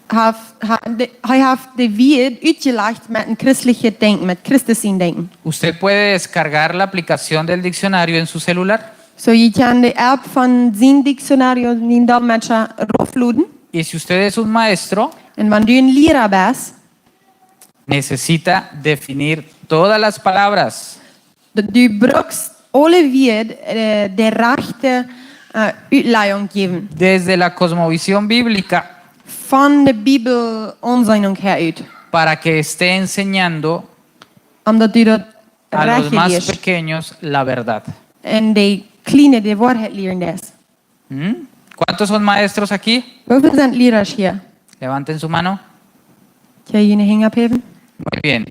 Haft, ha-, de, hee haft de Wieed utjelajcht met een christlichet Denkjen, met Christus sien Denkjen. Usted puede descargar la aplicación del diccionario en su celular. Soo, jie kjennen de App von sien Diccionario, sien Dobbelmatcha, raufloaden. Y si usted es un maestro, un wan du een Liera best, necesita definir todas las palabras. Du, du brukst aule Wieed, eh, de rajchte, eh, Utlajunk jäwen. Desde la cosmovisión bíblica. Von de Bibel Aunseenen häa ut. Para que esté enseñando, om daut du daut rajchte lieescht. A los más pequeños la verdad. Un de Kjliene de Woarheit lieren deist. ¿Mm? ¿Cuántos son maestros aquí? Woo väl sent Liera hia? Levanten su mano. Kjenn jie june Henj opphäwen? Muy bien.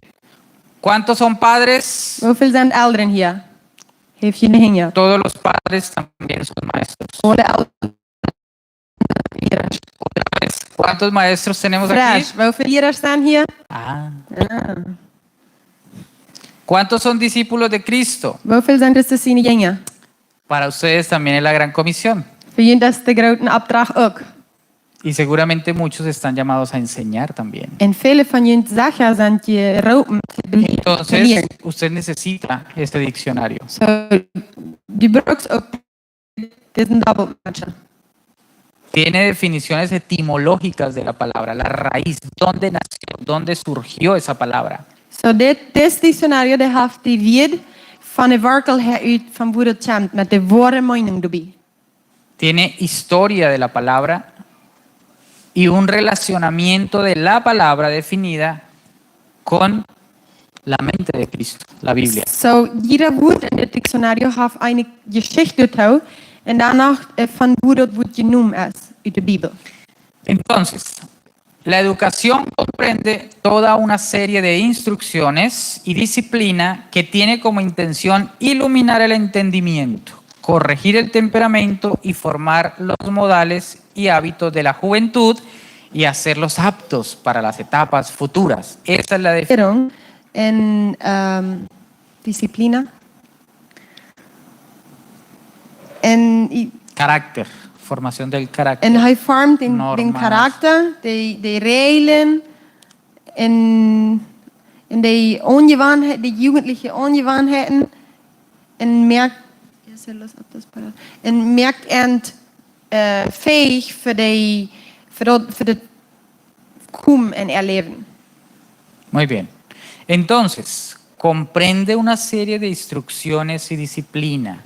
¿Cuántos son padres? Woo väl sent Elren hia? Heft june Henj. Todos los padres también son maestros. Aule Elren. ¿Cuántos maestros tenemos aquí? Fresch, woo väl Liera sent hia? Ah. Ah. ¿Cuántos son discípulos de Cristo? Woo väl sent Christus siene Jinja? Para ustedes también es la gran comisión. Fa junt es de groote Opdrach uk. Y seguramente muchos están llamados a enseñar también. Un väle von junt secha sent jeroopen to bele-, to lieren. Entonces, usted necesita este diccionario. So, du brukst uk disen Dobbeltmatscha. Tiene definiciones etimológicas de la palabra, la raíz, dónde nació, dónde surgió esa palabra. So, dit, dit diccionario, dee haft de Wieed von de Wortel häa ut, von wua daut kjemt, met de woare Meenunk doabie. Tiene historia de la palabra y un relacionamiento de la palabra definida con la mente de Cristo, la Biblia. So, jieda Wuat en dit diccionario haft eene Jeschicht doatoo un doano, äh, von wua daut Wuat jenomen es, ut de Bibel. Entonces, la educación comprende toda una serie de instrucciones y disciplina que tiene como intención iluminar el entendimiento, corregir el temperamento y formar los modales y hábitos de la juventud y hacerlos aptos para las etapas futuras. Esa es la definición. Führung en, ähm, disciplina. En, i-, carácter, formación del carácter. Un hee formt dän, dän Karakta, de, de Räajlen, un, un de Aunjewanheiten, de jugendliche Aunjewanheiten, un moakt, ja, se los aptos para, un moakt an, äh, fäich fa de, fa daut, fa de komen en äa Läwen. Muy bien. Entonces, comprende una serie de instrucciones y disciplina,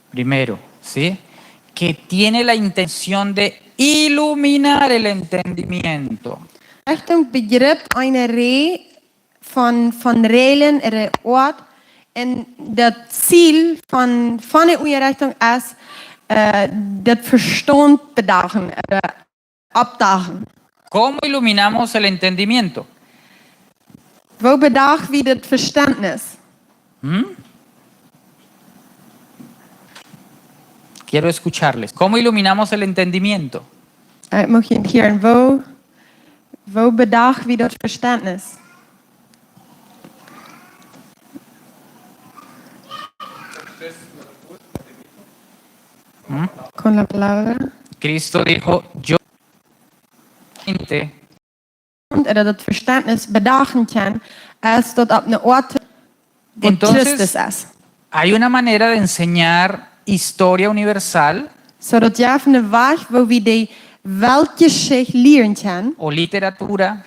primero, ¿sí? Que tiene la intención de iluminar el entendimiento. Rechtigen Bejrip, eene Räj von, von Räajlen, de Oat, un daut Ziel von, von de Unjarechtunk es, äh, daut Vestaunt bedachen, äh, opdachen. ¿Cómo iluminamos el entendimiento? Woo bedaach wie daut Vestentnis? ¿Mm? Quiero escucharles. ¿Cómo iluminamos el entendimiento? Ekj mucht junt hieren, woo, woo bedaach wie daut Vestentnis? ¿Mm? Con la palabra. Cristo dijo, yo, gente. Un daut Vestentnis bedachen kaun, es daut opp eene Oat waut Christus es. Entonces, hay una manera de enseñar historia universal. So daut jeft eenen Wajch, woo wie de Weltjeschicht lieren kjennen. O literatura,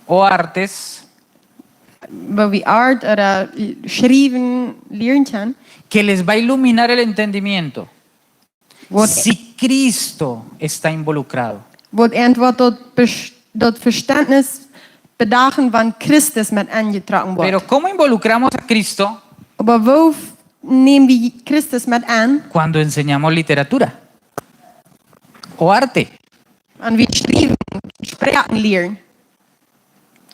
o artes. Woo wie Art ooda schriewen lieren kjennen. Que les va a iluminar el entendimiento. Waut, si Cristo está involucrado. Waut ent woat daut Bes-, daut Vestentnis bedachen, wan Christus met enjetrocken woat. Pero ¿cómo involucramos a Cristo? Oba woo f-, näm wie Christus met aun? Cuando enseñamos literatura o arte. Wan wie schriewen, Sproaken lieren.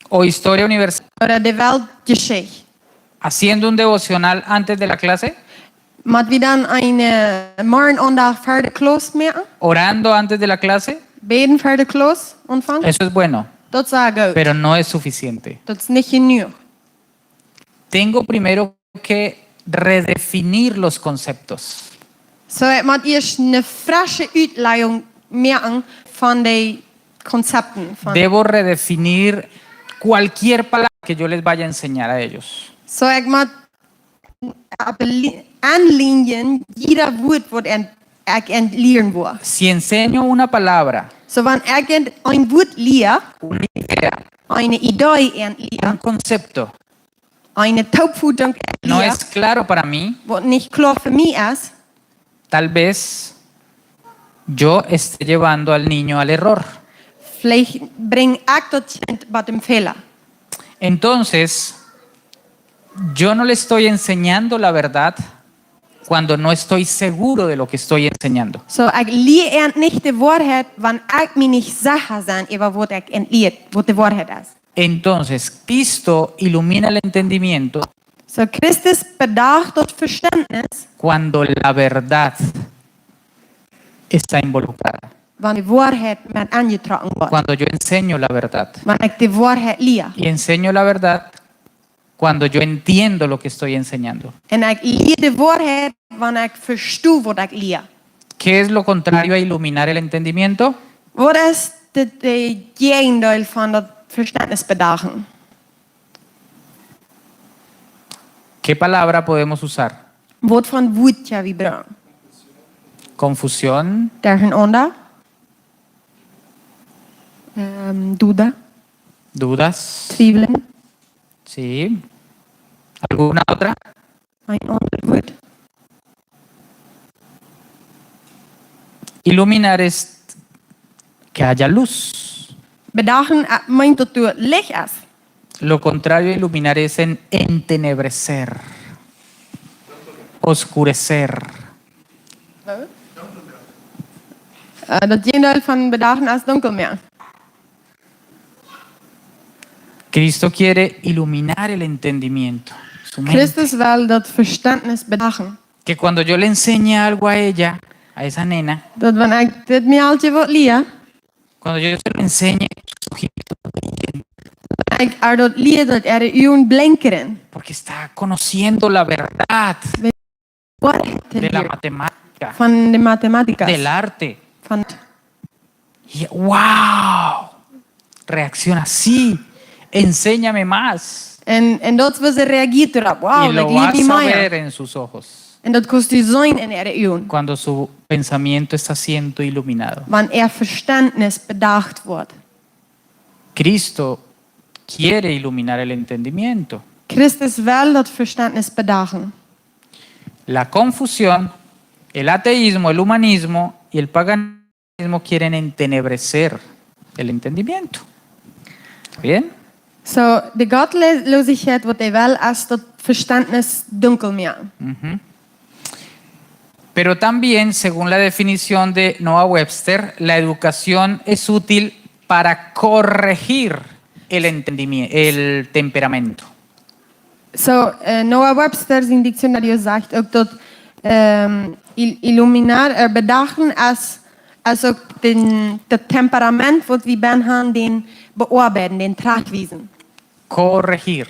O historia universal. Ooda de Weltjeschicht. Haciendo un devocional antes de la clase. Mott wie dan een, äh, Morjenaundacht ver de Kjlas moaken? Orando antes de la clase. Bäden ver de Kjlas aunfangen? Eso es bueno. Daut es goot. Pero no es suficiente. Daut es nich jenuach. Tengo primero que redefinir los conceptos. So, ekj mott ieescht eene fresche Utlajung moaken von de Konzepten von. Debo redefinir cualquier palabra que yo les vaya a enseñar a ellos. So, ekj mott opp de Li-, aunlinjen jieda Wuat waut ekj an lieren woa. Si enseño una palabra, so, wan ekj an een Wuat lia, una idea, eene Idee an lia, un concepto, eene Toopfotunk an lia, no es claro para mí, waut nich kloa fa mie es, tal vez yo esté llevando al niño al error. Veleicht brinj ekj daut Kjint bie dän Fäla. Entonces, yo no le estoy enseñando la verdad cuando no estoy seguro de lo que estoy enseñando. So, ekj lia an nich de Woarheit, wan ekj mie nich secha sie äwa waut ekj an lia, waut de Woarheit es. Entonces, Cristo ilumina el entendimiento. So, Christus bedacht daut Verständnis, cuando la verdad está involucrada. Wan de Woarheit met aunjetrocken woat. Cuando yo enseño la verdad. Wan ekj de Woarheit lia. Y enseño la verdad cuando yo entiendo lo que estoy enseñando. Un ekj lia de Woarheit, wan ekj vesto waut ekj lia. ¿Qué es lo contrario a iluminar el entendimiento? Waut es de, de Jäajendeel von daut Verständnis bedachen? ¿Qué palabra podemos usar? Waut von Wuat kjenn wie brucken? Confusión, Derchenaunda. Ehm, duda. dudas. Twiewlen. Sí. ¿Alguna otra? Een aundret Wuat. Iluminar es que haya luz. Bedachen, eh, meent daut doa Licht es. Lo contrario a iluminar es en entenebrecer, oscurecer. Eh, daut Jäajendeel von bedachen es dunkel moaken. Cristo quiere iluminar el entendimiento, su mente. Christus well daut Verständnis bedachen. Que cuando yo le enseñe algo a ella, a esa nena, Daut wan ekj dit Mejalkje waut lia, cuando yo se lo enseñe, sus ojitos brillen, ekj ar daut lia, daut äare Uagen blinkjren. Porque está conociendo la verdad Woarheit de la lia. Matemática, Von de Mathematikas. Del arte. Von Y, ¡wow! Reacciona así. Enséñame más. Un, un daut woo see reageet doaropp. Wow, Y lo like, lia vas mie a mea. Ver en sus ojos. Un daut kaust du seenen en äare Uagen. Cuando su pensamiento está siendo iluminado. Wan äa Verständnis bedacht woat. Cristo quiere iluminar el entendimiento. Christus well daut Verständnis bedachen. La confusión, el ateísmo, el humanismo y el paganismo quieren entenebrecer el entendimiento. ¿Está bien? So, de Gottlosigkeit, waut dee well, es daut Verständnis dunkel moaken. Ujú. Pero también, según la definición de Noah Webster, la educación es útil para corregir el entendimiento, el temperamento. So, eh, Noah Webster sien Diccionario sajcht uk daut, ehm, il-, iluminar, eh, bedachen es, es uk dän, daut Temperament, waut wie bennen han, dän beoabeiden, dän trajchtwiesen. Corregir.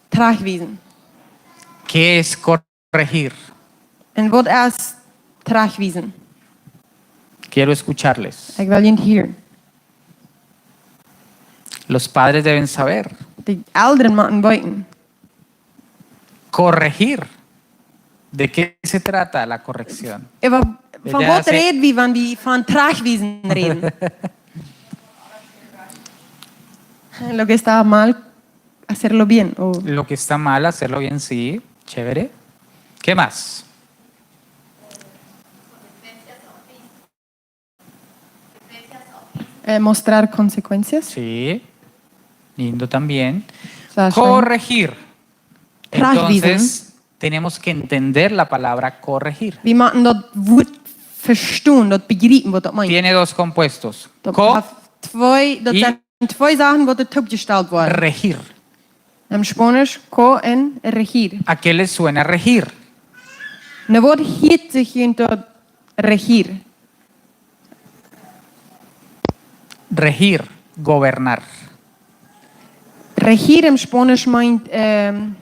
Trajchtwiesen. ¿Qué es corregir? Un waut es trajchtwiesen? Quiero escucharles. Ekj well junt hieren. Los padres deben saber. De Elren motten weeten. Corregir. ¿De qué se trata la corrección? Äwa von Ya waut sé. Räd wie, wan wie von trajchtwiesen räden? Lo que está mal, hacerlo bien. O Lo que está mal, hacerlo bien, sí. Chévere. ¿Qué más? Eh, mostrar consecuencias. Sí. Lindo también. Sea, Corregir. Trajchtwiesen. Entonces, tenemos que entender la palabra corregir. Wie motten daut Wuat vestonen, daut bejriepen, waut daut meent. Tiene dos compuestos. Daut Co haft twee, daut y- sent twee Sachen, waut doa toopjestalt woaren. Regir. Em Spaunisch, co un regir. ¿A qué le suena regir? Na, waut hieet sikj junt daut regir? Regir, gobernar. Regir em Spaunisch meent, ehm,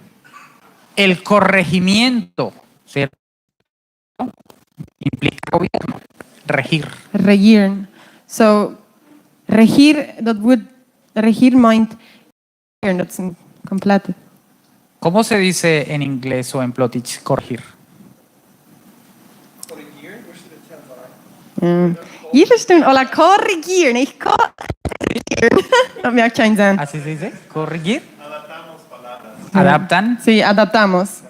El corregimiento, ¿cierto? Implica gobierno. Regir. Regieren. So, regir, daut Wuat regir meent, daut es een komplett. ¿Cómo se dice en inglés o en Plotich corregir? Mm. Jie vestonen aula korrigieren, nich korrigieren. Daut moakt kjeen Senn. ¿Así se dice? ¿Corregir? Adaptan. Sí, adaptamos.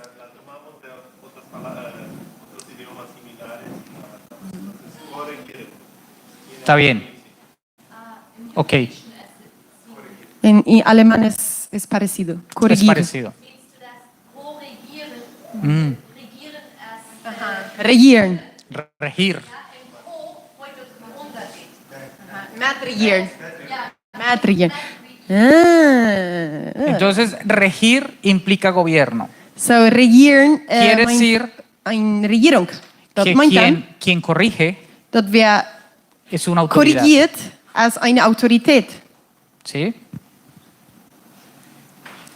Está bien. Ok. En, en alemán es, es parecido. Es Korrigieren. Parecido. Mm. Regieren. Re- Regir. Met regieren. Met regieren. Ah. Entonces, regir implica gobierno. So regieren, äh, quiere decir, eine Regierung. Das meint dann, quien, quien corrige, dass wer es una autoridad, korrigiert, ist eine Autorität. ¿Sí?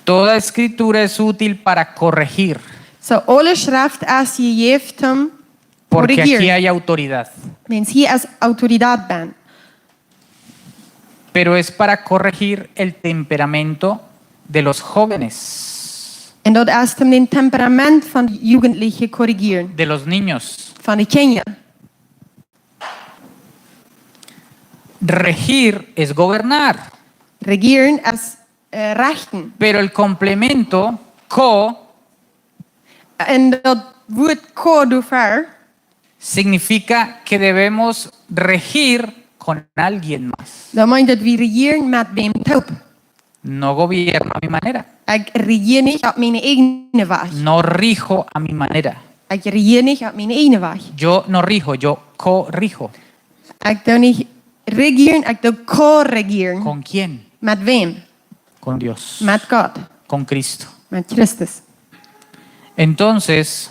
Toda escritura es útil para corregir. So, alle Schrift es jejäft om korrigieren. Porque aquí hay autoridad. Wiels hia es Autorität benne. Pero es para corregir el temperamento de los jóvenes. Un daut es om daut Temperament von de Jugendliche korrigieren. De los niños. Von de Kjinja. Regir es gobernar. Regieren es, äh, rechten. Pero el complemento, co, un daut Wuat co doafäa significa que debemos regir con alguien más. Daut meent daut wie regieren met wäm toop. No gobierno a mi manera. Ekj regier nich opp mienen eejnen Wajch. No rijo a mi manera. Ekj regier nich opp mienen eejnen Wajch. Yo no rijo, yo corrijo. Ekj doo nich regieren, ekj doo korrigieren. ¿Con quién? Met wäm? Con Dios. Met Gott. Con Cristo. Met Christus. Entonces,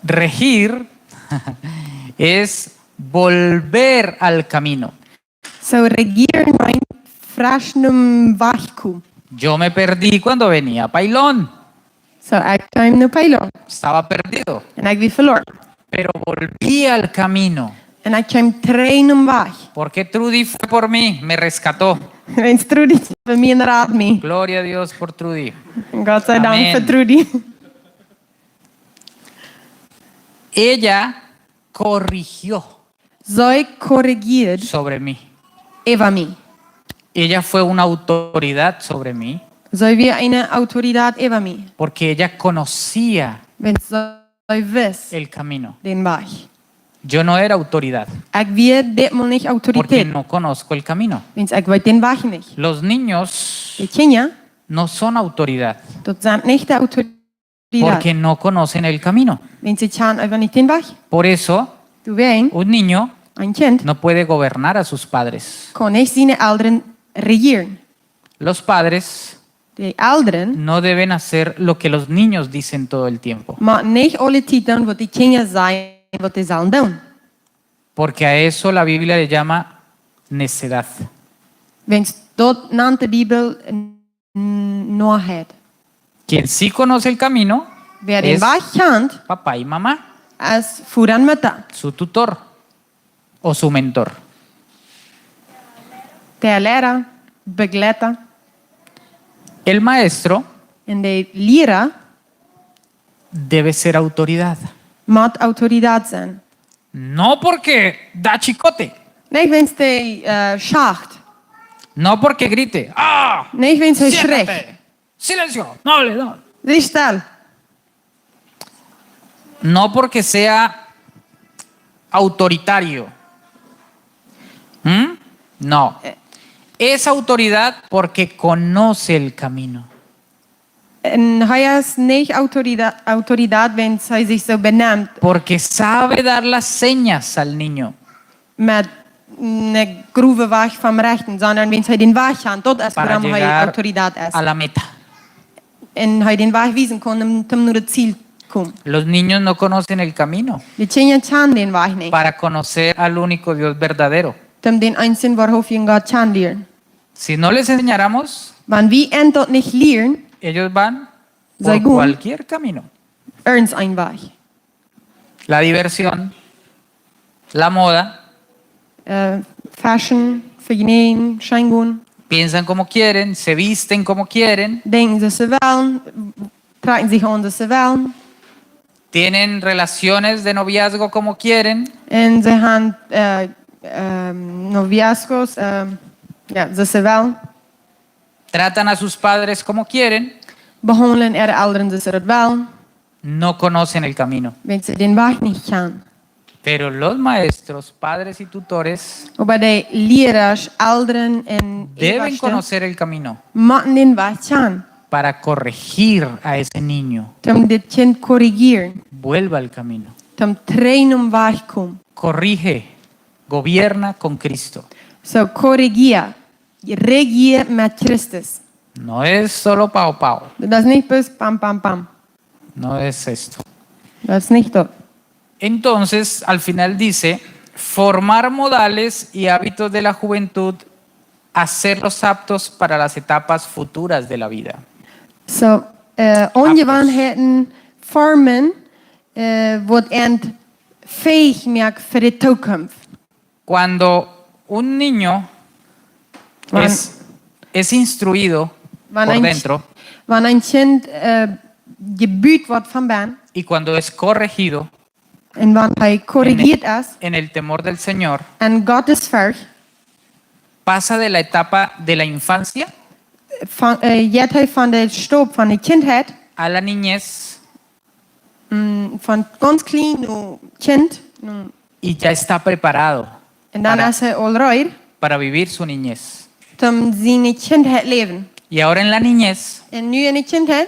regir es volver al camino. So regieren meent fresch nom Wajch komen. Yo me perdí cuando venía a Pailón. So, ekj kjeem no Pailón. Estaba perdido. Un ekj wia veloaren. Pero volví al camino. Un ekj kjeem trigj nom Wajch. Porque Trudy fue por mí, me rescató. Wiels Trudy fa mie un rad mie. Gloria a Dios por Trudy. Gott sei Dank fa Trudy. Amén. Ella corrigió. See korrigieed. Sobre mí. Äwa mie. Ella fue una autoridad sobre mí. See wia eene Autorität äwa mie. Porque ella conocía, wiels see wist, el camino, dän Wajch. Yo no era autoridad. Ekj wia dit mol nich Autorität. Porque no conozco el camino. Wiels ekj weet dän Wajch nich. Los niños, de Kjinja, no son autoridad. Daut sent nich de Autorität. Porque no conocen el camino. Wiels see kjanen eefach nich dän Wajch. Por eso, doawäajen, un niño, een Kjint, no puede gobernar a sus padres. Kaun nich siene Elren regieren. Los padres, de Elren, no deben hacer lo que los niños dicen todo el tiempo. Motten nich aule Tiet doonen waut de Kjinja sajen waut dee sellen doonen. Porque a eso la Biblia le llama necedad. Wiels daut nant de Bibel N-, Noheit. Quien sí conoce el camino, wäa dän Wajch kjant, es papá y mamá, es Voda un Mutta. Su tutor o su mentor. De Liera, Begleiter. El maestro, un de Liera, debe ser autoridad. Mott Autorität sennen. No porque da chicote. Nich wiels dee, äh, schacht. No porque grite. ¡Ah! Nich wiels hee schricht. Siéntate. Silencio. No hable, no. Sei stell. No porque sea autoritario. ¿Mm? No. Eh. Es autoridad porque conoce el camino. Un hee es nich Autorität, Autorität, wiels hee sikj soo benemt. Porque sabe dar las señas al niño. Met een growen Wajch vom Rechten, sonda wiels hee dän Wajch kjant, daut es wuarom hee Autorität es. Para llegar a la meta. Un hee dän Wajch wiesen kaun, om, om no daut Ziel komen. Los niños no conocen el camino. De Kjinja kjanen dän Wajch nich. Para conocer al único Dios verdadero. Om dän eensjen woarhauftjen Gott kjanen lieren. Si no les enseñáramos, wan wie an daut nich lieren, ellos van por cualquier camino. Irjent een Wajch. La diversión, la moda. Äh, Fashion, Vejneajen, Scheengonen. Piensan como quieren, se visten como quieren. Denkjen soo aus see wellen, trakjen sikj aun soo aus see wellen. Tienen relaciones de noviazgo como quieren. Un see han, äh, ähm, noviazgos, ähm, jo, soo aus see wellen. Tratan a sus padres como quieren. Behaundlen äare Elren soo aus see daut wellen. No conocen el camino. Wiels see dän Wajch nich kjanen. Pero los maestros, padres y tutores, oba de Liera, Elren un deben conocer el camino. Motten dän Wajch kjanen. Para corregir a ese niño. Om dit Kjint korrigieren. Vuelva al camino. Om trigj nom Wajch komen. Corrige, gobierna con Cristo. So, korrigier, regier met Christus. No es solo pau pau. Daut es nich bloos pam, pam, pam. No es esto. Daut es nich daut. Entonces, al final dice, formar modales y hábitos de la juventud, hacerlos aptos para las etapas futuras de la vida. So, äh, Aptos. Aunjewanheiten formen, äh, waut an fäich moakt fa de Zukunft. Cuando un niño Wan es, es instruido wan por een, dentro wan een Kjint, äh, jebut woat von bennen, y cuando es corregido un wan hee en el, korrigieet es en el temor del Señor, en Gottesfurcht, pasa de la etapa de la infancia von, äh, jeit hee von de Staup von de Kjintheit a la niñez, mm, von gaunz kjlien no Kjint, no, y ya está preparado un dan para, es hee aul reed para vivir su niñez. Toom siene Kjintheit läwen. Y ahora en la niñez, un nu en de Kjintheit,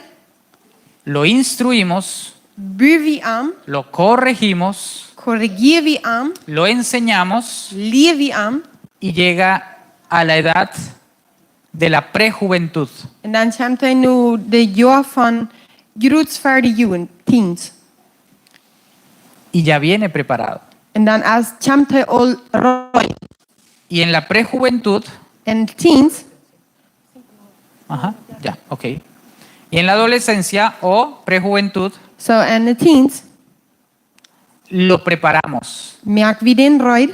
lo instruimos, buen wie am, lo corregimos, korrigieren wie am, lo enseñamos, lieren wie am, y llega a la edad de la prejuventud. Un dan kjemt hee no de Joa von jrod ver de Jugend, teens. Y ya viene preparado. Un dan es, kjemt hee aul reed. Y en la prejuventud, en teens, ajá, ya, ok. Y en la adolescencia o prejuventud, so, en de teens, lo preparamos, moak wie dän reed,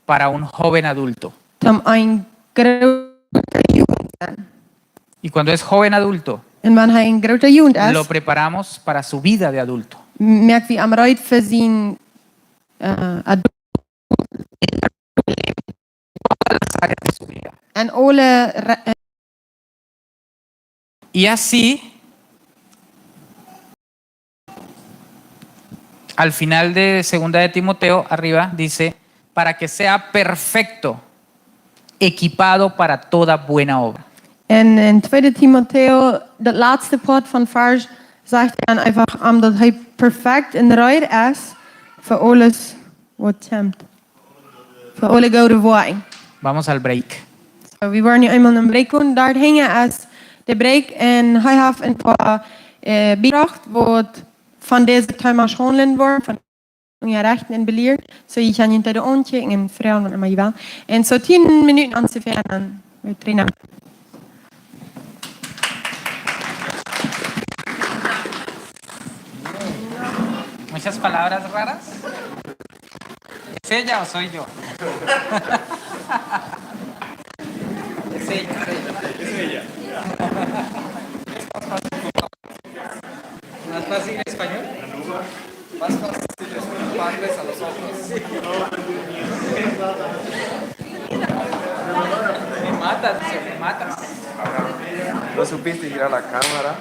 para un joven adulto. Toom een groota Jugend sennen. Y cuando es joven adulto, un wan hee een groota Jugend es, lo preparamos para su vida de adulto. Moak wie am reed fa sien, äh, adult. Todas las áreas de su vida. En aule Re-, äh, Y así, al final de segunda de Timoteo, arriba, dice, para que sea perfecto, equipado para toda buena obra. En, en tweede Timotäus, daut latste Poat von Varsch, sajcht hee dan eefach, om daut hee perfekt un reed es fa aules waut kjemt. Fa aule goode Woakjen. Vamos al break. So, wie woaren nu eemol een Break doonen. Doa hinjen es de Break un hee haft een poa, äh, Biedrag waut von dise Thema haundlen woat, von Unjarechten un Belieren. So, jie kjennen junt daut aunkjikjen un froagen waut emma jie wellen. Un so tieen Minuten onjefäa, dan woa wie trigj. Muchas palabras raras. ¿Es ella o soy yo? Es ella, es ella. ¿Es más fácil, más fácil español? Más fácil es culparles a los otros. Me matas, dice, me matas. No supiste girar la cámara.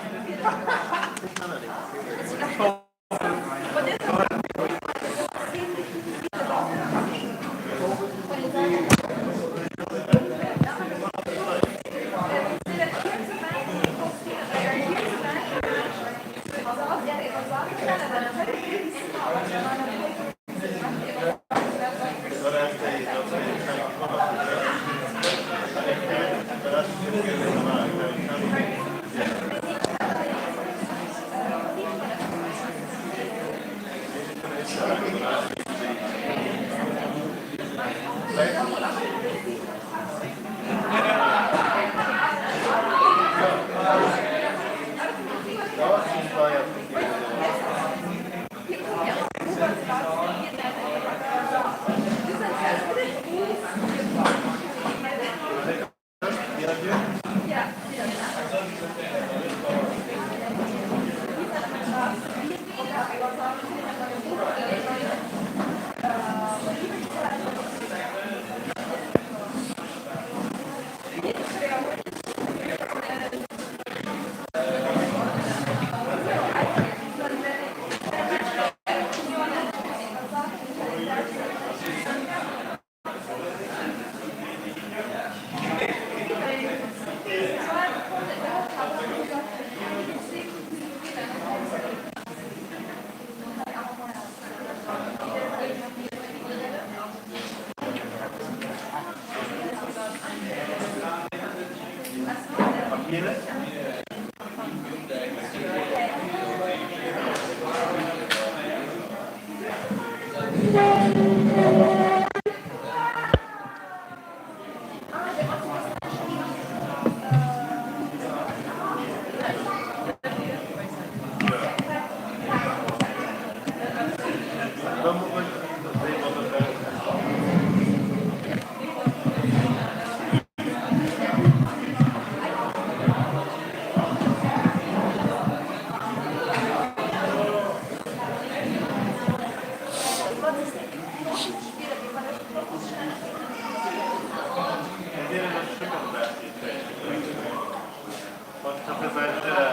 Wat habt ihr seid, äh,